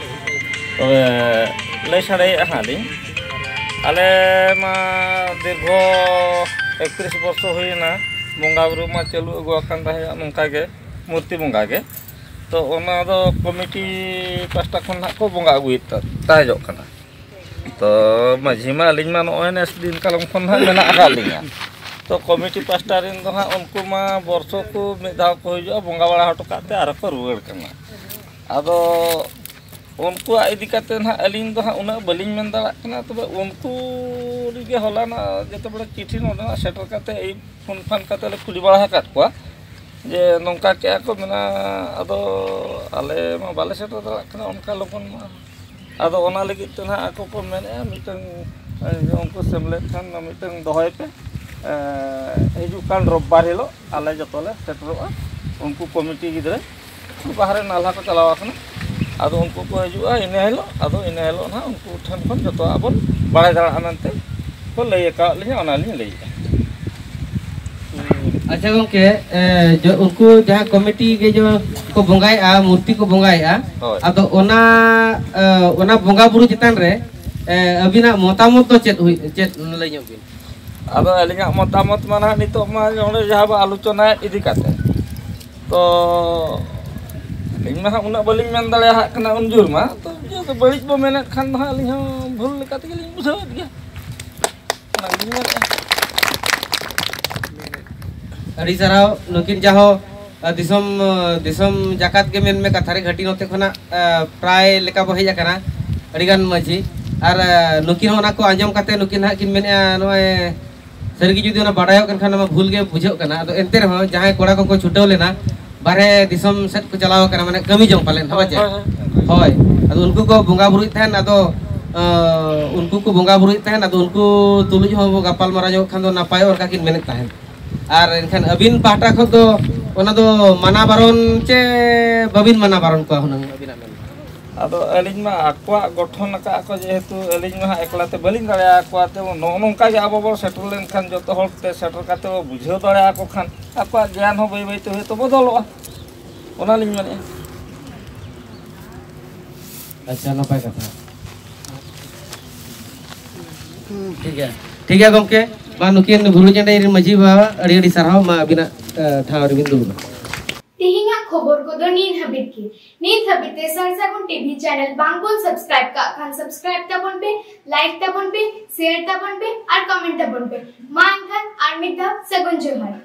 ᱛᱚᱵᱮ ᱞᱟᱹᱭ ᱥᱟᱰᱮᱭᱮᱫᱼᱟ ᱦᱟᱸᱜ ᱞᱤᱧ, ᱟᱞᱮ ᱢᱟ ᱫᱤᱨᱜᱷᱚ ᱮᱠᱛᱨᱤᱥ ᱵᱚᱨᱥᱚ ᱦᱩᱭᱮᱱᱟ, ᱵᱚᱸᱜᱟ ᱵᱩᱨᱩ ᱢᱟ ᱪᱟᱹᱞᱩ ᱟᱹᱜᱩ ᱟᱠᱟᱱ ᱛᱟᱦᱮᱸᱫ ᱱᱚᱝᱠᱟ ᱜᱮ, ᱢᱩᱨᱛᱤ ᱵᱚᱸᱜᱟ ᱜᱮ᱾ ᱛᱚ ᱚᱱᱟ ᱫᱚ ᱠᱚᱢᱤᱴᱤ ᱯᱟᱥᱴᱟ ᱠᱷᱚᱱ ᱱᱟᱦᱟᱜ ᱠᱚ ᱵᱚᱸᱜᱟ ᱟᱹᱜᱩᱭᱮᱫ ᱛᱟ- ᱛᱟᱦᱮᱸᱡᱚᱜ ᱠᱟᱱᱟ᱾ ᱛᱚ ᱢᱟᱹᱡᱷᱤ ᱢᱟ ᱟᱹᱞᱤᱧ ᱢᱟ ᱱᱚᱜᱼᱚᱭ ᱱᱮᱥ ᱫᱤᱱ ᱠᱟᱞᱚᱢ ᱠᱷᱚᱱ ᱱᱟᱦᱟᱜ ᱢᱮᱱᱟᱜ ᱟᱠᱟᱫ ᱞᱤᱧᱟ᱾ ᱛᱚ ᱠᱚᱢᱤᱴᱤ ᱯᱟᱥᱴᱟ ᱨᱮᱱ ᱫᱚ ᱦᱟᱸᱜ ᱩᱱᱠᱩ ᱢᱟ ᱵᱚᱨᱥᱚ ᱠᱚ ᱢᱤᱫ ᱫᱷᱟᱣ ᱠᱚ ᱦᱤᱡᱩᱜᱼᱟ, ᱵᱚᱸᱜᱟ ᱵᱟᱲᱟ ᱦᱚᱴᱚ ᱠᱟᱜ ᱛᱮ ᱟᱨᱚ ᱠᱚ ᱨᱩᱣᱟᱹᱲ ᱠᱟᱱᱟ᱾ ᱟᱫᱚ ᱩᱱᱠᱩᱣᱟᱜ ᱤᱫᱤ ᱠᱟᱛᱮ ᱱᱟᱦᱟᱜ ᱟᱹᱞᱤᱧ ᱫᱚ ᱦᱟᱸᱜ ᱩᱱᱟᱹᱜ ᱵᱟᱹᱞᱤᱧ ᱢᱮᱱ ᱫᱟᱲᱮᱭᱟᱜ ᱠᱟᱱᱟ᱾ ᱛᱚᱵᱮ ᱩᱱᱠᱩ ᱨᱮᱜᱮ ᱦᱚᱞᱟᱱᱟᱜ ᱡᱚᱛᱚ ᱵᱮᱲᱟ ᱪᱤᱴᱷᱤ ᱱᱚᱰᱮᱱᱟᱜ ᱥᱮᱴᱮᱨ ᱠᱟᱛᱮ ᱟᱹᱭᱩᱵ ᱯᱷᱳᱱ ᱯᱷᱟᱱ ᱠᱟᱛᱮ ᱞᱮ ᱠᱩᱞᱤ ᱵᱟᱲᱟ ᱟᱠᱟᱫ ᱠᱚᱣᱟ ᱡᱮ ᱱᱚᱝᱠᱟ ᱠᱮᱜᱼᱟ ᱠᱚ ᱢᱮᱱᱟ᱾ ᱟᱫᱚ ᱟᱞᱮ ᱢᱟ ᱵᱟᱞᱮ ᱥᱮᱴᱮᱨ ᱫᱟᱲᱮᱭᱟᱜ ᱠᱟᱱᱟ ᱚᱱᱠᱟ ᱞᱚᱜᱚᱱ ᱢᱟ᱾ ᱟᱫᱚ ᱚᱱᱟ ᱞᱟᱹᱜᱤᱫ ᱛᱮ ᱱᱟᱦᱟᱜ ᱟᱠᱚ ᱠᱚ ᱢᱮᱱᱮᱫᱼᱟ ᱢᱤᱫᱴᱟᱝ, ᱮ, ᱩᱱᱠᱩ ᱥᱮᱢᱞᱮᱫ ᱠᱷᱟᱱ ᱢᱤᱫᱴᱟᱝ ᱫᱚᱦᱚᱭ ᱯᱮ, ᱮ, ᱦᱤᱡᱩᱜ ᱠᱟᱱ ᱨᱳᱵᱵᱟᱨ ᱦᱤᱞᱳᱜ ᱟᱞᱮ ᱡᱚᱛᱚ ᱞᱮ ᱥᱮᱴᱮᱨᱚᱜᱼᱟ᱾ ᱩᱱᱠᱩ ᱠᱚᱢᱤᱴᱤ ᱜᱤᱫᱽᱨᱟᱹ ᱵᱟᱦᱨᱮ ᱱᱟᱞᱦᱟ ᱠᱚ ᱪᱟᱞᱟᱣ ᱟᱠᱟᱱᱟ᱾ ᱟᱫᱚ ᱩᱱᱠᱩ ᱠᱚ ᱦᱤᱡᱩᱜᱼᱟ ᱤᱱᱟᱹ ᱦᱤᱞᱳᱜ, ᱟᱫᱚ ᱤᱱᱟᱹ ᱦᱤᱞᱳᱜ ᱱᱟᱦᱟᱜ ᱩᱱᱠᱩ ᱴᱷᱮᱱ ᱠᱷᱚᱱ ᱡᱚᱛᱚᱣᱟᱜ ᱵᱚᱱ ᱵᱟᱲᱟᱭ ᱫᱟᱲᱮᱭᱟᱜᱼᱟ ᱢᱮᱱᱛᱮ ᱠᱚ ᱞᱟᱹᱭ ᱟᱠᱟᱫ ᱞᱤᱧᱟᱹ, ᱚᱱᱟ ᱞᱤᱧ ᱞᱟᱹᱭᱮᱫᱼᱟ᱾ ᱟᱪᱪᱷᱟ ᱜᱚᱝᱠᱮ, ᱮ, ᱡᱚ-, ᱩᱱᱠᱩ ᱡᱟᱦᱟᱸ ᱠᱚᱢᱤᱴᱤ ᱜᱮ ᱡᱚ ᱠᱚ ᱵᱚᱸᱜᱟᱭᱮᱫᱼᱟ, ᱢᱩᱨᱛᱤ ᱠᱚ ᱵᱚᱸᱜᱟᱭᱮᱫᱼᱟ, ᱦᱳᱭ᱾ ᱟᱫᱚ ᱚᱱᱟ, ᱮ, ᱚᱱᱟ ᱵᱚᱸᱜᱟ ᱵᱩᱨᱩ ᱪᱮᱛᱟᱱ ᱨᱮ, ᱮ, ᱟᱹᱵᱤᱱᱟᱜ ᱢᱚᱛᱟᱢᱚᱛ ᱫᱚ ᱪᱮᱫ ᱦᱩᱭ, ᱪᱮᱫ ᱞᱟᱹᱭ ᱧᱚᱜ ᱵᱤᱱ? ᱟᱫᱚ ᱟᱹᱞᱤᱧᱟᱜ ᱢᱚᱛᱟᱢᱚᱛ ᱢᱟ ᱱᱟᱦᱟᱜ ᱱᱤᱛᱚᱜ ᱢᱟ ᱱᱚᱰᱮ ᱡᱟᱦᱟᱸ ᱵᱚ ᱟᱞᱳᱪᱚᱱᱟᱭᱮᱫ ᱤᱫᱤ ᱠᱟᱛᱮ, ᱛᱚ ᱟᱹᱞᱤᱧ ᱢᱟ ᱦᱟᱸᱜ ᱩᱱᱟᱹᱜ ᱵᱟᱹᱞᱤᱧ ᱢᱮᱱ ᱫᱟᱲᱮᱭᱟᱜ ᱠᱟᱱᱟ ᱩᱱ ᱡᱳᱨ ᱢᱟ᱾ ᱛᱚ ᱡᱮᱦᱮᱛᱩ ᱵᱟᱹᱲᱤᱡ ᱵᱚ ᱢᱮᱱᱮᱫ ᱠᱷᱟᱱ ᱫᱚ ᱦᱟᱸᱜ ᱟᱹᱞᱤᱧ ᱦᱚᱸ ᱵᱷᱩᱞ ᱞᱮᱠᱟ ᱛᱮᱜᱮᱞᱤᱧ ᱵᱩᱡᱷᱟᱹᱣᱮᱫ ᱜᱮᱭᱟ᱾ ᱚᱱᱟ ᱜᱮᱞᱤᱧ ᱢᱮᱱᱮᱫᱼᱟ᱾ ᱟᱹᱰᱤ ᱥᱟᱨᱦᱟᱣ ᱱᱩᱠᱤᱱ ᱡᱟᱦᱚ, ᱟ, ᱫᱤᱥᱚᱢ, ᱟ, ᱫᱤᱥᱚᱢ ᱡᱟᱠᱟᱛ ᱜᱮ ᱢᱮᱱᱢᱮ, ᱠᱟᱛᱷᱟ ᱨᱮ ᱜᱷᱟᱹᱴᱤ ᱱᱚᱛᱮ ᱠᱷᱚᱱᱟᱜ, ᱟ, ᱯᱨᱟᱭ ᱞᱮᱠᱟ ᱵᱚ ᱦᱮᱡ ᱟᱠᱟᱱᱟ ᱟᱹᱰᱤᱜᱟᱱ ᱢᱟᱹᱡᱷᱤ᱾ ᱟᱨ, ᱟ, ᱱᱩᱠᱤᱱ ᱦᱚᱸ ᱚᱱᱟ ᱠᱚ ᱟᱸᱡᱚᱢ ᱠᱟᱛᱮ ᱱᱩᱠᱤᱱ ᱦᱟᱸᱜ ᱠᱤᱱ ᱢᱮᱱᱮᱫᱼᱟ, ᱱᱚᱜᱼᱚᱭ ᱥᱟᱹᱨᱤᱜᱮ ᱡᱩᱫᱤ ᱚᱱᱟ ᱵᱟᱰᱟᱭᱚᱜ ᱠᱟᱱ ᱠᱷᱟᱱ ᱚᱱᱟ ᱵᱷᱩᱞ ᱜᱮ ᱵᱩᱡᱷᱟᱹᱜ ᱠᱟᱱᱟ᱾ ᱟᱫᱚ ᱮᱱᱛᱮ ᱨᱮᱦᱚᱸ ᱡᱟᱦᱟᱸᱭ ᱠᱚᱲᱟ ᱠᱚᱠᱚ ᱪᱷᱩᱴᱟᱹᱣ ᱞᱮᱱᱟ, ᱵᱟᱨᱦᱮ ᱫᱤᱥᱚᱢ ᱥᱮᱫ ᱠᱚ ᱪᱟᱞᱟᱣ ᱠᱟᱱᱟ, ᱢᱟᱱᱮ ᱠᱟᱹᱢᱤ ᱡᱚᱝ ᱯᱟᱞᱮᱱ, ᱦᱳᱭ ᱪᱮ? ᱦᱳᱭ, ᱦᱳᱭ᱾ ᱦᱳᱭ, ᱟᱫᱚ ᱩᱱᱠᱩ ᱠᱚ ᱵᱚᱸᱜᱟ ᱵᱩᱨᱩᱭᱮᱫ ᱛᱟᱦᱮᱱ, ᱟᱫᱚ, ᱟᱸ, ᱩᱱᱠᱩ ᱠᱚ ᱵᱚᱸᱜᱟ ᱵᱩᱨᱩᱭᱮᱫ ᱛᱟᱦᱮᱱ, ᱟᱫᱚ ᱩᱱᱠᱩ ᱛᱩᱞᱩᱡ ᱦᱚᱸ ᱵᱚ ᱜᱟᱯᱟᱞ ᱢᱟᱨᱟᱣ ᱧᱚᱜ ᱠᱷᱟᱱ ᱫᱚ ᱱᱟᱯᱟᱭᱚᱜᱼᱟ, ᱚᱱᱠᱟ ᱠᱤᱱ ᱢᱮᱱᱮᱫ ᱛᱟᱦᱮᱸᱫ᱾ ᱟᱨ ᱮᱱᱠᱷᱟᱱ ᱟᱹᱵᱤᱱ ᱯᱟᱦᱴᱟ ᱠᱷᱚᱱ ᱫᱚ ᱚᱱᱟ ᱫᱚ ᱢᱟᱱᱟ ᱵᱟᱨᱚᱱ ᱪᱮ ᱵᱟᱹᱵᱤᱱ ᱢᱟᱱᱟ ᱵᱟᱨᱚᱱ ᱠᱚᱣᱟ ᱦᱩᱱᱟᱹᱝ ᱟᱹᱵᱤᱱᱟᱜ ᱢᱮᱱ? ᱟᱫᱚ ᱟᱹᱞᱤᱧ ᱢᱟ ᱟᱠᱚᱣᱟᱜ ᱜᱚᱴᱷᱚᱱ ᱟᱠᱟᱫᱼᱟ ᱠᱚ, ᱡᱮᱦᱮᱛᱩ ᱟᱹᱞᱤᱧ ᱢᱟ ᱦᱟᱸᱜ ᱮᱠᱞᱟ ᱛᱮ ᱵᱟᱹᱞᱤᱧ ᱫᱟᱲᱮᱭᱟᱠᱚᱣᱟ᱾ ᱛᱮ ᱱᱚᱜᱼᱚ ᱱᱚᱝᱠᱟ ᱜᱮ ᱟᱵᱚ ᱵᱚᱱ ᱥᱮᱴᱮᱨ ᱞᱮᱱᱠᱷᱟᱱ, ᱡᱚᱛᱚ ᱦᱚᱲ ᱛᱮ ᱥᱮᱴᱮᱨ ᱠᱟᱛᱮ ᱵᱚ ᱵᱩᱡᱷᱟᱹᱣ ᱫᱟᱲᱮᱭᱟᱠᱚ ᱠᱷᱟᱱ, ᱟᱠᱚᱣᱟᱜ ᱜᱮᱭᱟᱱ ᱦᱚᱸ ᱵᱟᱹᱭ ᱵᱟᱹᱭ ᱛᱮ ᱦᱳᱭᱛᱳ ᱵᱚᱫᱚᱞᱚᱜᱼᱟ, ᱚᱱᱟᱞᱤᱧ ᱢᱮᱱᱮᱫᱼᱟ᱾ ᱟᱪᱪᱷᱟ, ᱱᱟᱯᱟᱭ ᱠᱟᱛᱷᱟ᱾ ᱴᱷᱤᱠ ᱜᱮᱭᱟ, ᱴᱷᱤᱠ ᱜᱮᱭᱟ ᱜᱚᱢᱠᱮ᱾ ᱢᱟ ᱱᱩᱠᱤᱱ ᱵᱩᱨᱩ ᱪᱮᱬᱮ ᱨᱮᱱ ᱢᱟᱹᱡᱷᱤ ᱵᱟᱵᱟ, ᱟᱹᱰᱤ ᱟᱹᱰᱤ ᱥᱟᱨᱦᱟᱣ᱾ ᱢᱟ ᱟᱹᱵᱤᱱᱟᱜ ᱮ, ᱴᱷᱟᱶ ᱨᱮᱵᱤᱱ ᱫᱩᱲᱩᱵᱟ᱾ ᱛᱮᱦᱮᱧᱟᱜ ᱠᱷᱚᱵᱚᱨ ᱠᱚᱫᱚ ᱱᱤᱛ ᱦᱟᱹᱵᱤᱡ ᱜᱮ᱾ ᱱᱤᱛ ᱦᱟᱹᱵᱤᱡ ᱛᱮ ᱥᱟᱨ ᱥᱟᱹᱜᱩᱱ ᱴᱤᱵᱷᱤ ᱪᱮᱱᱮᱞ ᱵᱟᱝ ᱵᱚᱱ ᱥᱟᱵᱥᱠᱨᱟᱭᱤᱵ ᱠᱟᱜ ᱠᱷᱟᱱ ᱥᱟᱵᱥᱠᱨᱟᱭᱤᱵ ᱛᱟᱵᱚᱱ ᱯᱮ, ᱞᱟᱭᱤᱠ ᱛᱟᱵᱚᱱ ᱯᱮ, ᱥᱮᱭᱟᱨ ᱛᱟᱵᱚᱱ ᱯᱮ ᱟᱨ ᱠᱚᱢᱮᱱᱴ ᱛᱟᱵᱚᱱ ᱯᱮ᱾ ᱢᱟ ᱮᱱᱠᱷᱟᱱ ᱟᱨ ᱢᱤᱫ ᱫᱷᱟᱣ ᱥᱟᱹᱜᱩᱱ ᱡᱚᱦᱟᱨ᱾